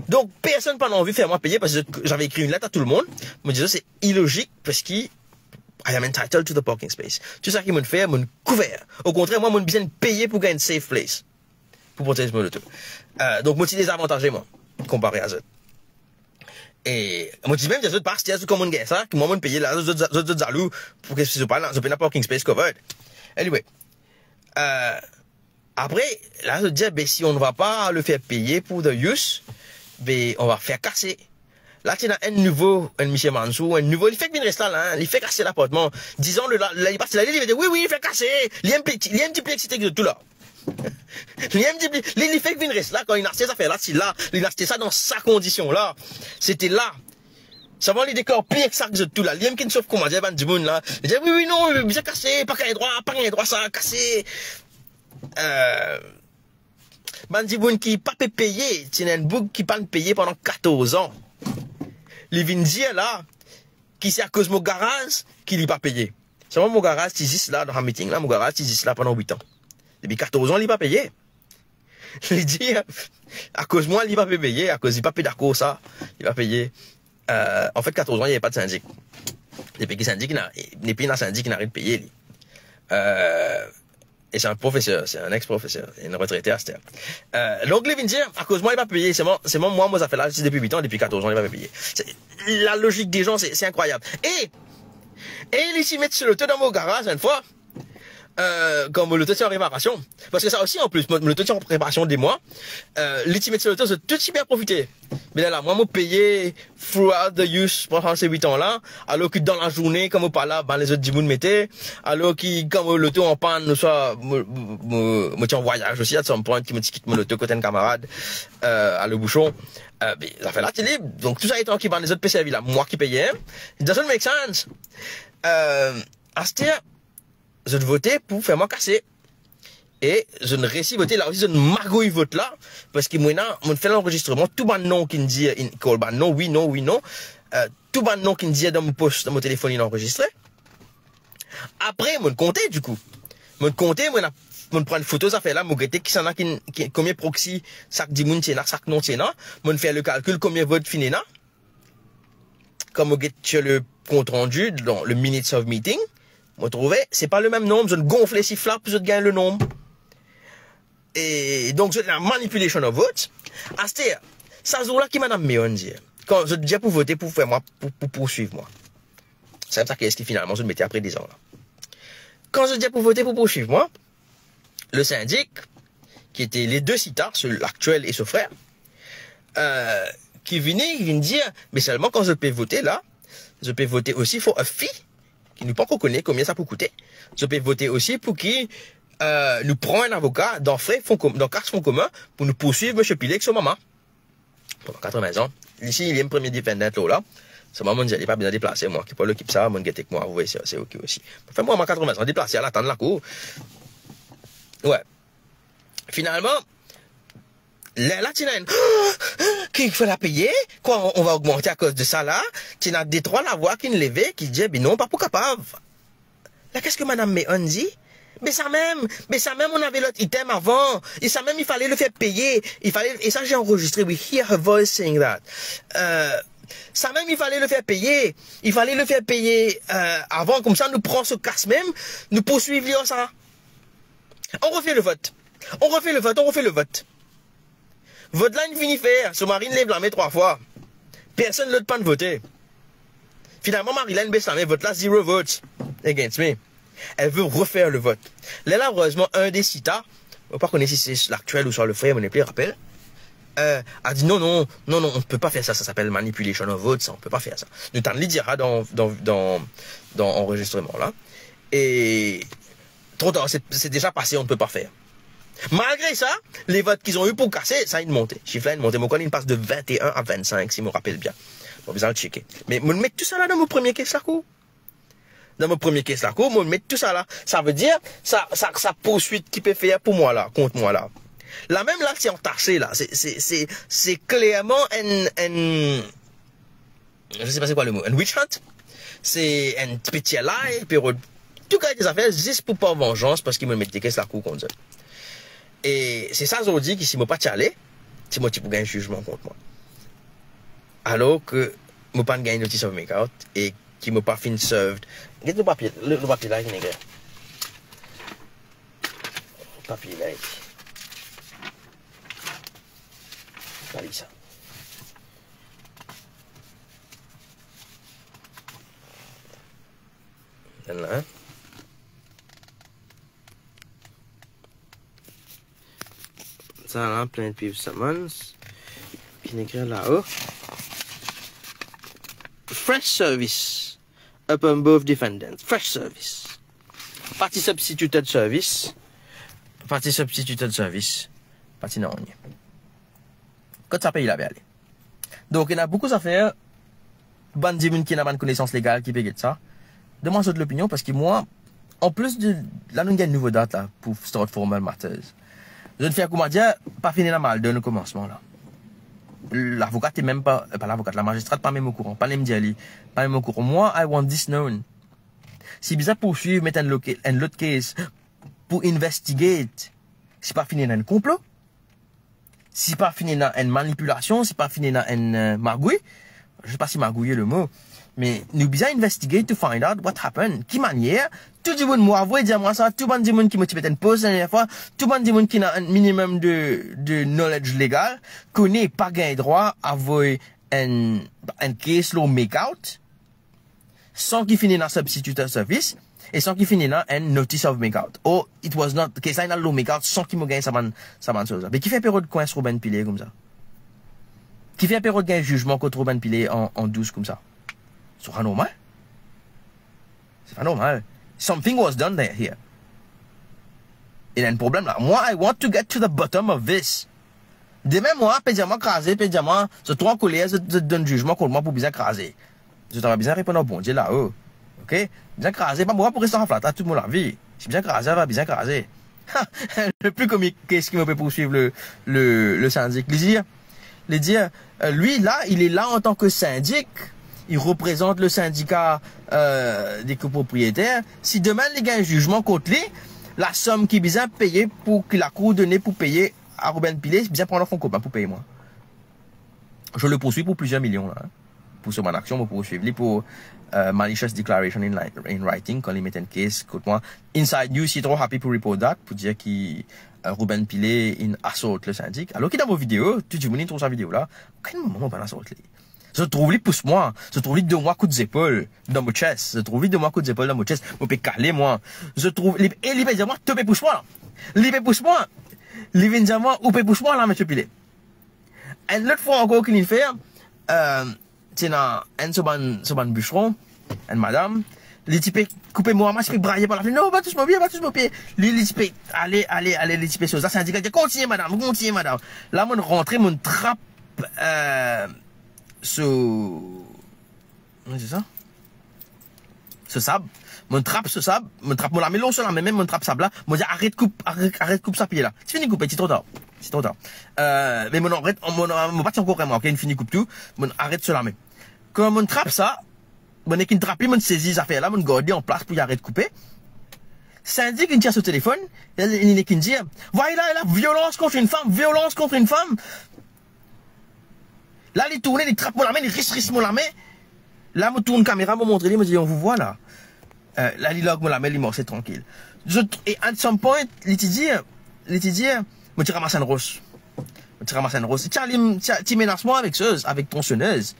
Donk, personn pa anvi fer mwa peye, parski j'avais écrit une lettre à tout le monde. Mo dir, c'est illogique, parski I am entitled to the parking space. Tou sa ki mo'nn fer, mo'nn kouver. Okontrer, mwa, mo'nn bizin peye pou gagn safe place. pou protez mo loto. Eh, donk, mo ti dezavantaze mwa, konpare a zot. E mo ti mem dir zot, pa aste, zot kouma gagn sa, ki mwa mo peye la, zot, zot, zot, zot zalou, pou ki zot pena, zot pena parking space covered. Anyway, eh, apre, la, zot dir, be, si on va pas le faire payer pour the use, be, on va faire casser. La, ti ena enn nouvo, enn misie Mansour, enn nouvo, li fek vinn res la, la, li fek aste lapartman. Dizan, le, la, la, li pas la, li, li dir, wi, wi, li fek kase, li enn ti, li enn ti pe eksite ki zot tou la. Li enn ti pe, li, li fek vinn res la, kan li aste zafer la, ti la, li aste sa dan sa kondision la. Sete la. Savedir li deklar pli ek sa ki zot tou la. Li enn ki sof kouma dir bann dimoun la. Li dir, wi, wi, non, bizin kase, pa gagn drwa, pa gagn drwa sa, kase. Eh, bann dimoun ki pa pe peye, ti ena enn boug ki pa'nn peye pandan katorz an. Li vinn dir la, ki se akoz mo garaz ki li pa peye. Selman mo garaz ti zis la, dan sa meeting la, mo garaz ti zis la pandan wit an. Depi katorz an, li pa peye. Li dir, akoz mwa, li pa pe peye, akoz li pa pe dakor sa, li pa peye. Eh, anfet, katorz an, li pa ti sindik. Depi ki sindik, ena, depi ena sindik, ena aret peye li. Eh, e se enn profeser, se enn ex-profeser, enn retrete aster. Eh, donk, li vinn dir, akoz mwa, li pa peye, selman, selman mwa, mo zafer la, se depi wit an, depi katorz an, li pa pe peye. Se, la lozik de zan, se, se inkrwayab. E, e li ti met so loto dan mo garaz enn fwa, eh, kan mo loto ti an reparasion. Parski sa osi, an plis, mo, mo loto ti an reparasion de mwa. Eh, li ti met so loto, zot tou ti bien profite. Me lerla, mwa, mo peye throughout the use, pandan se wit an la, alor ki dan lazourne, kan mo pa la, bann lezot dimoun mete, alor ki kan mo loto an pann, ouswa mo, mo, mo, mo ti an vwayaz osi, at some point, ki mo ti kit mo loto kot enn kamarad, eh, a Le Bouchon, eh, be, zafer la ti lib. Donk, tou sa letan ki bann lezot pe servi la, mwa ki peye, hein? It doesn't make sense. Eh, aster, zot vote pou fer mwa kase. E zot resi vote la osi, zot magouy vot la, parski mwa la, mo fer lanrezistreman, tou bann non ki'nn dir, inn call bann non, wi, non, wi, non. Eh, tou bann non ki'nn dir dan mo pos, dan mo telefonn, inn anrezistre. Apre, mo konte, dikou. Mo konte, mo ena, mo pran foto zafer la, mo gete kisannla ki, ki, konbien proxy sak dimoun ti ena, sak non ti ena. Mo fer lekalkil konbien vot finn ena. Kan mo get sur le compte rendu, dan le minutes of meeting, mo trouve, se pa lemem nonb, zot gonfle sif la pou zot gagn le nonb. E donk, zot ena manipulation of votes. Aster, sa zour la ki Madam May inn dir, kan zot dir pou vote pou fer mwa, pou, pou pourswiv mwa. Sa, sa ki, eski finalman zot mete apre de zan la. Kan zot dir pou vote pou pourswiv mwa, le sindik, ki ete le de sita, so laktiel e so frer, eh, ki vini, ki vinn dir, me selman kan zot pe vote la, zot pe vote osi for a fee, ki nou pa ankor kone konbien sa pou koute. Zot pe vote osi pou ki, eh, nou pran enn avoka dan fre fon kom-, dan kas fon komin pou nou pourswiv Misie Pillay ek so mama. Pandan katrevin an. Li si, li enn premie defendant lor la. Selman, mo dir, li pa bizin deplase, mwa ki pou al okip sa, mo gete ek mwa, ou vwar, se, se ok osi. Fer mwa, mwa katrevin an, deplase, al atann lakour. Wi. Finalman, lerla ti ena enn, ki fode peye? Kwa, on, on va augmenter akoz de sa la? Ti ena de trwa lavwa ki'nn leve, ki dir, be non, pa pou kapav. La, qu'est-ce que Madame May inn dir? Be sa mem, be sa mem, on avait l'autre item avant. E sa mem, il fallait le faire payer. Il fallait, et ça, j'ai enregistré, we hear her voice saying that. Euh, sa mem, il fallait le faire payer. Il fallait le faire payer, euh, avant, koumsa nou pran so kas mem, nou pourswiv li ar sa. On refait le vote. On refait le vote, on refait le vote. Vot la inn fini fer, so mari inn lev lame trwa fwa. Personn lot pa'nn vote. Finalman, mari la inn bes lame, vot la, zero votes against me. Elle veut refaire le vote. Lerla, erezman, enn de sita, mo pa kone si se laktiel ouswa le frer, mo nepli rapel, euh, a di, non, non, non, non, on ne peut pas faire ça, ça s'appelle manipulation of votes, ça, on peut pas faire ça. Nou tann li dir sa dan, dan, dan, dan anrezistreman la. E tro tar, se, se deza pase, on ne peut pas faire. Malgre sa, le vot ki zot inn ena pou kase, sa inn monte. Sif la inn monte, mo krwar inn pas de vingt et un à vingt-cinq, si mo rapel bien. Mo bizin al tcheke. Me mo met tou sa la dan mo premie kes lakour. Dan mo premie kes lakour, mo met tou sa la. Savedir, sa, sa, sa pourswit ki pe fer pou mwa la, kont mwa la. La mem la, ti antase la. Se, se, se, se klerman enn, enn, je sais pas c'est quoi le mot, enn witch hunt. Se enn ti pe tir lay, pe rod tou kalite zafer, zis pou par vanzans, parski mo met de kes lakour kont zot. E se sa zordi ki si mo pa ti ale, ti mo ti pou gagn zizman kont mwa. Alor ki mo pa'nn gagn notice of makeout e ki mo pa finn served. Get nou papie, le, le papie la, ki negre. Papie la, eti. Gete sa. Tann la, hein. Sa la, plainte with summons. Ki nek la, oh. Fresh service upon both defendants. Fresh service. Pa ti substituted service. Pa ti substituted service. Pa ti nanye. Kot sa pei la pe ale? Donk, ena boukou zafer, bann dimoun ki ena bann konesans legal ki pe get sa, donn mwa zot lopinion, parski mwa, anplis de, la nou gagn nouvo dat la pou start formal matters. Zot fer koumadir, pa fini ena Maldon o komansman la. Lavoka ti mem pa, pa lavoka, lamazistra pa mem okouran, pa mem dir li, pa mem okouran. Mwa, I want this known. Si bizin pourswiv, met enn loke-, enn lot case pou investigate, si pa fini ena enn konplo, si pa fini ena enn manipilasion, si pa fini ena enn, euh, magouy, je sais pas si magouy est le mot, me nou bizin investigate to find out what happened. Ki manier? Tou dimoun, mo avoue dir mwa sa, tou bann dimoun ki mo ti pe tann poz dernie fwa, tou bann dimoun ki ena enn minimum de, de knowledge legal, kone pa gagn drwa avoy enn, enn case lor makeout, san ki fini ena substituted service, e san ki fini ena enn notice of makeout. Or, it was not, case la inn al lor makeout san ki mo gagn sa bann, sa bann soz la. Me kifer pe rod kwins Ruben Pillay koumsa? Kifer pe rod gagn zizman kot Ruben Pillay an, an dous koumsa? Se pa normal. Se pa normal. Something was done there, here. Ena enn problem la. Mwa, I want to get to the bottom of this. Demin mwa, pe dir mwa kraze, pe dir mwa, zot tro ankoler, zot, zot donn zizman kont mwa pou bizin kraze. Zot ava bizin reponn ar Bondie lao. Ok? Bizin kraze, pa mwa pou res dan sa flat la tout mo lavi. Si bizin kraze, ava bizin kraze. Le pli komik, ki mo pe pourswiv le, le, le sindik? Li dir, li dir, euh, lui, là, il est là en tant que syndic, il représente le syndicat, euh, des copropriétaires. Si demin li gagn zizman kont li, lasom ki bizin peye pou, ki lakour done pou peye a Ruben Pillay, bizin pran dan fon komin pou pey mwa. Je le poursuis pour plusieurs millions la, hein. Pou so bann aksion, mo poursuiv li pou, euh, malicious declaration in, li-, in writing, kan li met enn case kont mwa. Inside News, he tro happy pou report that, pou dir ki, euh, Ruben Pillay inn assault le sindik. Alor ki dan mo video, tou dimoun inn trouv sa video la. Okenn moman mo pa'nn assault li. Zot trouv li pous mwa, zot trouv li donn mwa kout zepol dan mo chest, zot trouv li donn mwa kout zepol dan mo chest, mo pe kale mwa. Zot trouv li, e li pe dir mwa, to pe pous mwa la. Li pe pous mwa. Li vinn dir mwa, ou pe pous mwa la, Misie Pillay. Enn lot fwa ankor ki linn fer, euh, ti ena enn so bann, so bann biseron, enn madam, li ti pe koupe mo, mwa ti pe braye par la fenn, "Non, pa tous mo pie, pa tous mo pie." Li, li ti pe ale, ale, ale, li ti pe soz la, sindik la dir, "Kontigne, madam, kontigne, madam." La, mo'nn rantre, mo'nn trap, euh, so, kouma dir sa? So sab. Mo'nn trap so sab, mo'nn trap mo lame, lor so lame mem, mo'nn trap sab la. Mo dir, "Aret koup, aret, aret koup sa pie la." Ti fini koupe, ti tro tar. Ti tro tar. Euh, me mo'nn aret, mo, mo pa ti ankor remarke, inn fini koup tou, mo'nn aret so lame. Kan mo'nn trap sa, mo'nn nek inn trap li, mo'nn sezi zafer la, mo'nn gard li an plas pou li aret koupe. Sindik inn tir so telefonn, li, li nek inn dir, "Vwala, la, violence contre une femme, violence contre une femme." La, li tourne, li trap mo lame, li ris, ris mo lame. La, mo tourn kamera, mo montre li, mo dir, "On vous voit là." Euh, la, li larg mo lame, li marse trankil. Zot, e at some point, li ti dir, li ti dir, mo ti ramas enn ros. Mo ti ramas enn ros. Ti alim, ti, ti menas mwa avek soz, avek tronsonez.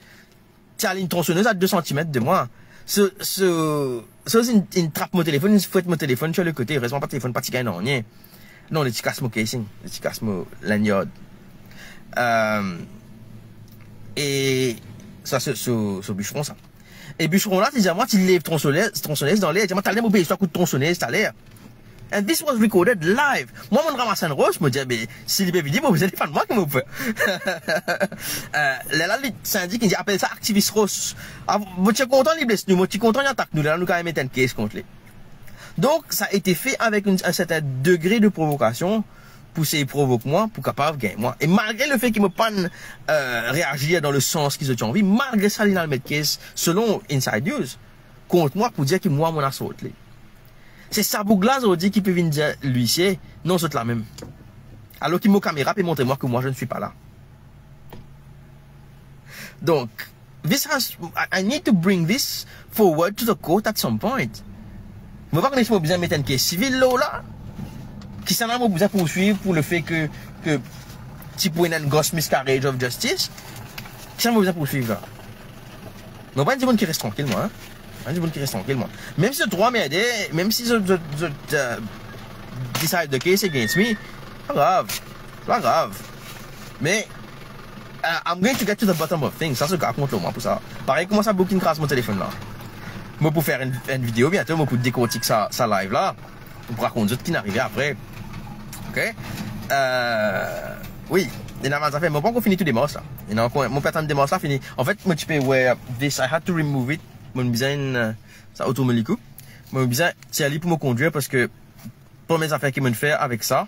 Ti alim tronsonez a de santimet de mwa. So, so, so, inn, inn trap mo telefonn, inn fwet mo telefonn sir le kote. Erezman, pa telefonn, pa ti gagn nanye. Non, li ti kas mo casing, li ti kas mo lanyard. Euh, e sa, so, so, so biseron sa. E biseron la, ti dir mwa, ti lev tronsonez, tronsonez dan ler, ti dir mwa, "Taler mo pey twa kout tronsonez, taler." And this was recorded live. Mwa, mo'nn ramas enn ros, mo dir, "Be, si li pe vini, mo bizin defann mwa, kouma mo pou fer?" Euh, lerla, li, sindik, li dir, "Apel sa aktivis ros." Ah, mo ti kontan li bles nou, mo ti kontan li atak nou, lerla nou kapav met enn case kont li. Donk, sa ete fe avek enn, enn serten degre de provokasion pou sey provok mwa, pou kapav gagn mwa. E malgre le fe ki mo pa'nn, euh, reazir dan le sans ki zot ti anvi, malgre sa, linn al met case, selon Inside News, kont mwa pou dir ki mwa, mo'nn assault li. Se sa boug la zordi ki pe vinn dir lwisie, non, zot la mem. Alor ki mo kamera pe montre mwa ki mwa, je ne suis pas là. Donk, this has, I, I need to bring this forward to the court at some point. Mo pa kone si mo bizin met enn case sivil lor la. Kisannla mo bizin pourswiv pou le fe ke, ke ti pou ena enn gros miscarriage of justice, kisannla mo bizin pourswiv la? Mo pa enn dimoun ki res trankil, mwa, en. Mo pa enn dimoun ki res trankil, mwa. Mem si zot trwa anmerde, mem si zot, zot, zot, euh, decide the case against me, pa grav. Pa grav. Me, euh, I'm going to get to the bottom of things. Sa, zot kapav kont lor mwa pou sa. Parey kouma sa boug inn kraz mo telefonn la. Mo pou fer enn, enn video biento, mo pou dekortik sa, sa live la. Mo pou rakont zot ki finn arive apre. Ok? Euh, wi, ena bann zafer, mo pa ankor fini tou demars la. Ena ankor, mo pe atann demars la fini. Anfet, mo ti pe wer this, I had to remove it. Mo bizin, euh, sa oto mo likou. Mo bizin tir li pou mo kondwir, parski premie zafer ki mo fer avek sa,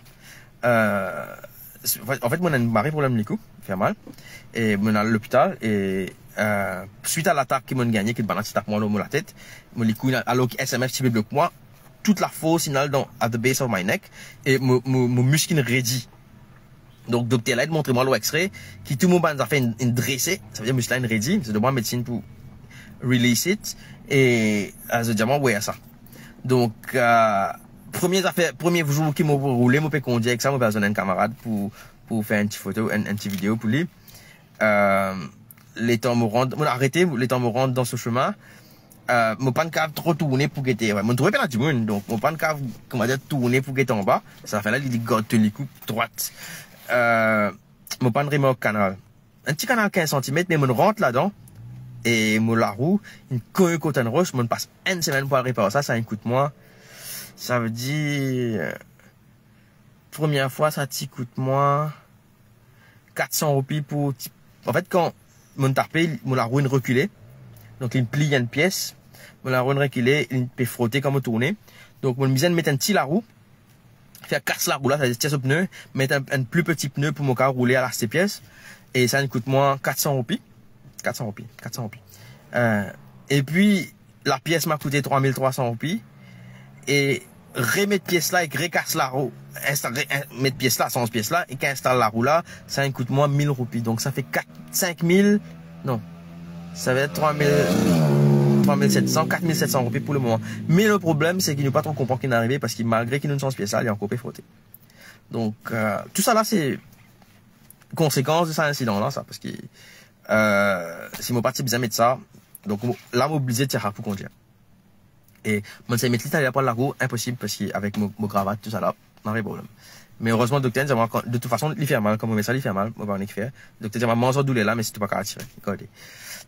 euh, anfet, mo ena enn mari problem likou, fer mal. E mo al lopital, e, euh, swit a latak ki mo gagne, ki bann la ti tap mwa lor mo latet, mo likou, alor ki S M F ti pe blok mwa, tou lafors inn al dan, at the base of my neck, e mo, mo, mo misk inn redi. Donk, dokter la inn montre mwa lor X-ray ki tou mo bann zafer inn, inn drese, savedir misk la inn redi, se donn mwa medsin pou release it, e, euh, zot dir mwa, wi, sa. Donk, euh, premie zafer, premie zour ki mo roule, mo pe kondwir ek sa, mo pe al zwenn enn kamarad pou, pou fer enn ti foto, enn, enn ti video pou li. Euh, letan mo rant, mo arete, letan mo rant dan so sime, euh, mo pa'nn kav tro tourne pou gete. Wi, mo trouve pena dimoun, donk mo pa'nn kav, koumadir, tourne pou gete anba. Sa fer la, li, li gard to likou drwat. Euh, mo pa'nn remark kanal. Enn ti kanal kinz santimet, me mo rant ladan, e mo larou inn kogn kont enn ros, mo pas enn semenn pou al repar sa, sa inn kout mwa, savedir, premie fwa, sa ti kout mwa kat san roupi pou ti-, anfet, kan mo tape, mo larou inn rekile, donk li inn pliye enn pies, mo larou inn rekile, li pe frote kan mo tourne, donk mo bizin met enn ti larou, fer kas larou la, savedir tir so pne, met enn, enn pli pti pne pou mo kav roule a las de pies, e sa inn kout mwa kat san roupi. Kat san roupi, kat san roupi. Euh, epi, lapies m'a koute trwa mil trwa san roupi, e remet pies la ek rekas larou, insta-, re-, in-, met pies la, sanz pies la, ek instal larou la, sa inn kout mwa mil roupi. Donk, sa fer kat, sink mil, non, sa fer trwa mil, trwa mil set san, kat mil set san roupi pou lemoman. Me le problem, se ki nou pa tro konpran ki inn arive, parski malgre ki nou sanz pies la, li ankor pe frote. Donk, euh, tou sa la, se konsekans de sa insidan la, sa, parski, euh, si mo pa ti bizin met sa, donk, mo, la, mo oblize tir sa pou kondwir. E mo sey met li taler pou al lakour, inposib, parski avek mo, mo kravat, tou sa la, napa problem. Me erezman, dokter dir mwa, kan, de tout fason, li fer mal, kan mo met sa, li fer mal, mo pa kone ki fer. Dokter dir mwa, manz ar douler la, me si to pa kav tire, gade.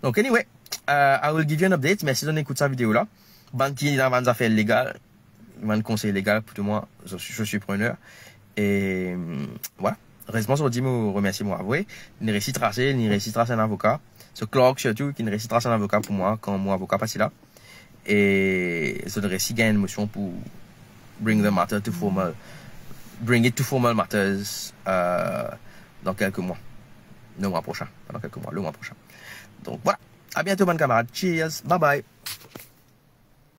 Donk, anyway, euh, I will give you an update. Mersi zot inn ekout sa video la. Bann ki ena bann zafer legal, bann konsey legal pou tou mwa, je, je suis preneur. E, mm, vwala. Erezman, zordi, mo remersie mo avoka. Li resi trase, li resi tras enn avoka. So Clark sirtou, ki resi tras enn avoka pou mwa, kan mo avoka pa ti la. E zot resi gagn enn mosion pou bring the matter to formal, bring it to formal matters, euh, dan kelke mwa. Le mwa prosin, pa dan kelke mwa, le mwa prosin. Donk, vwala. A biento, bann kamarad. Cheers. Bye bye.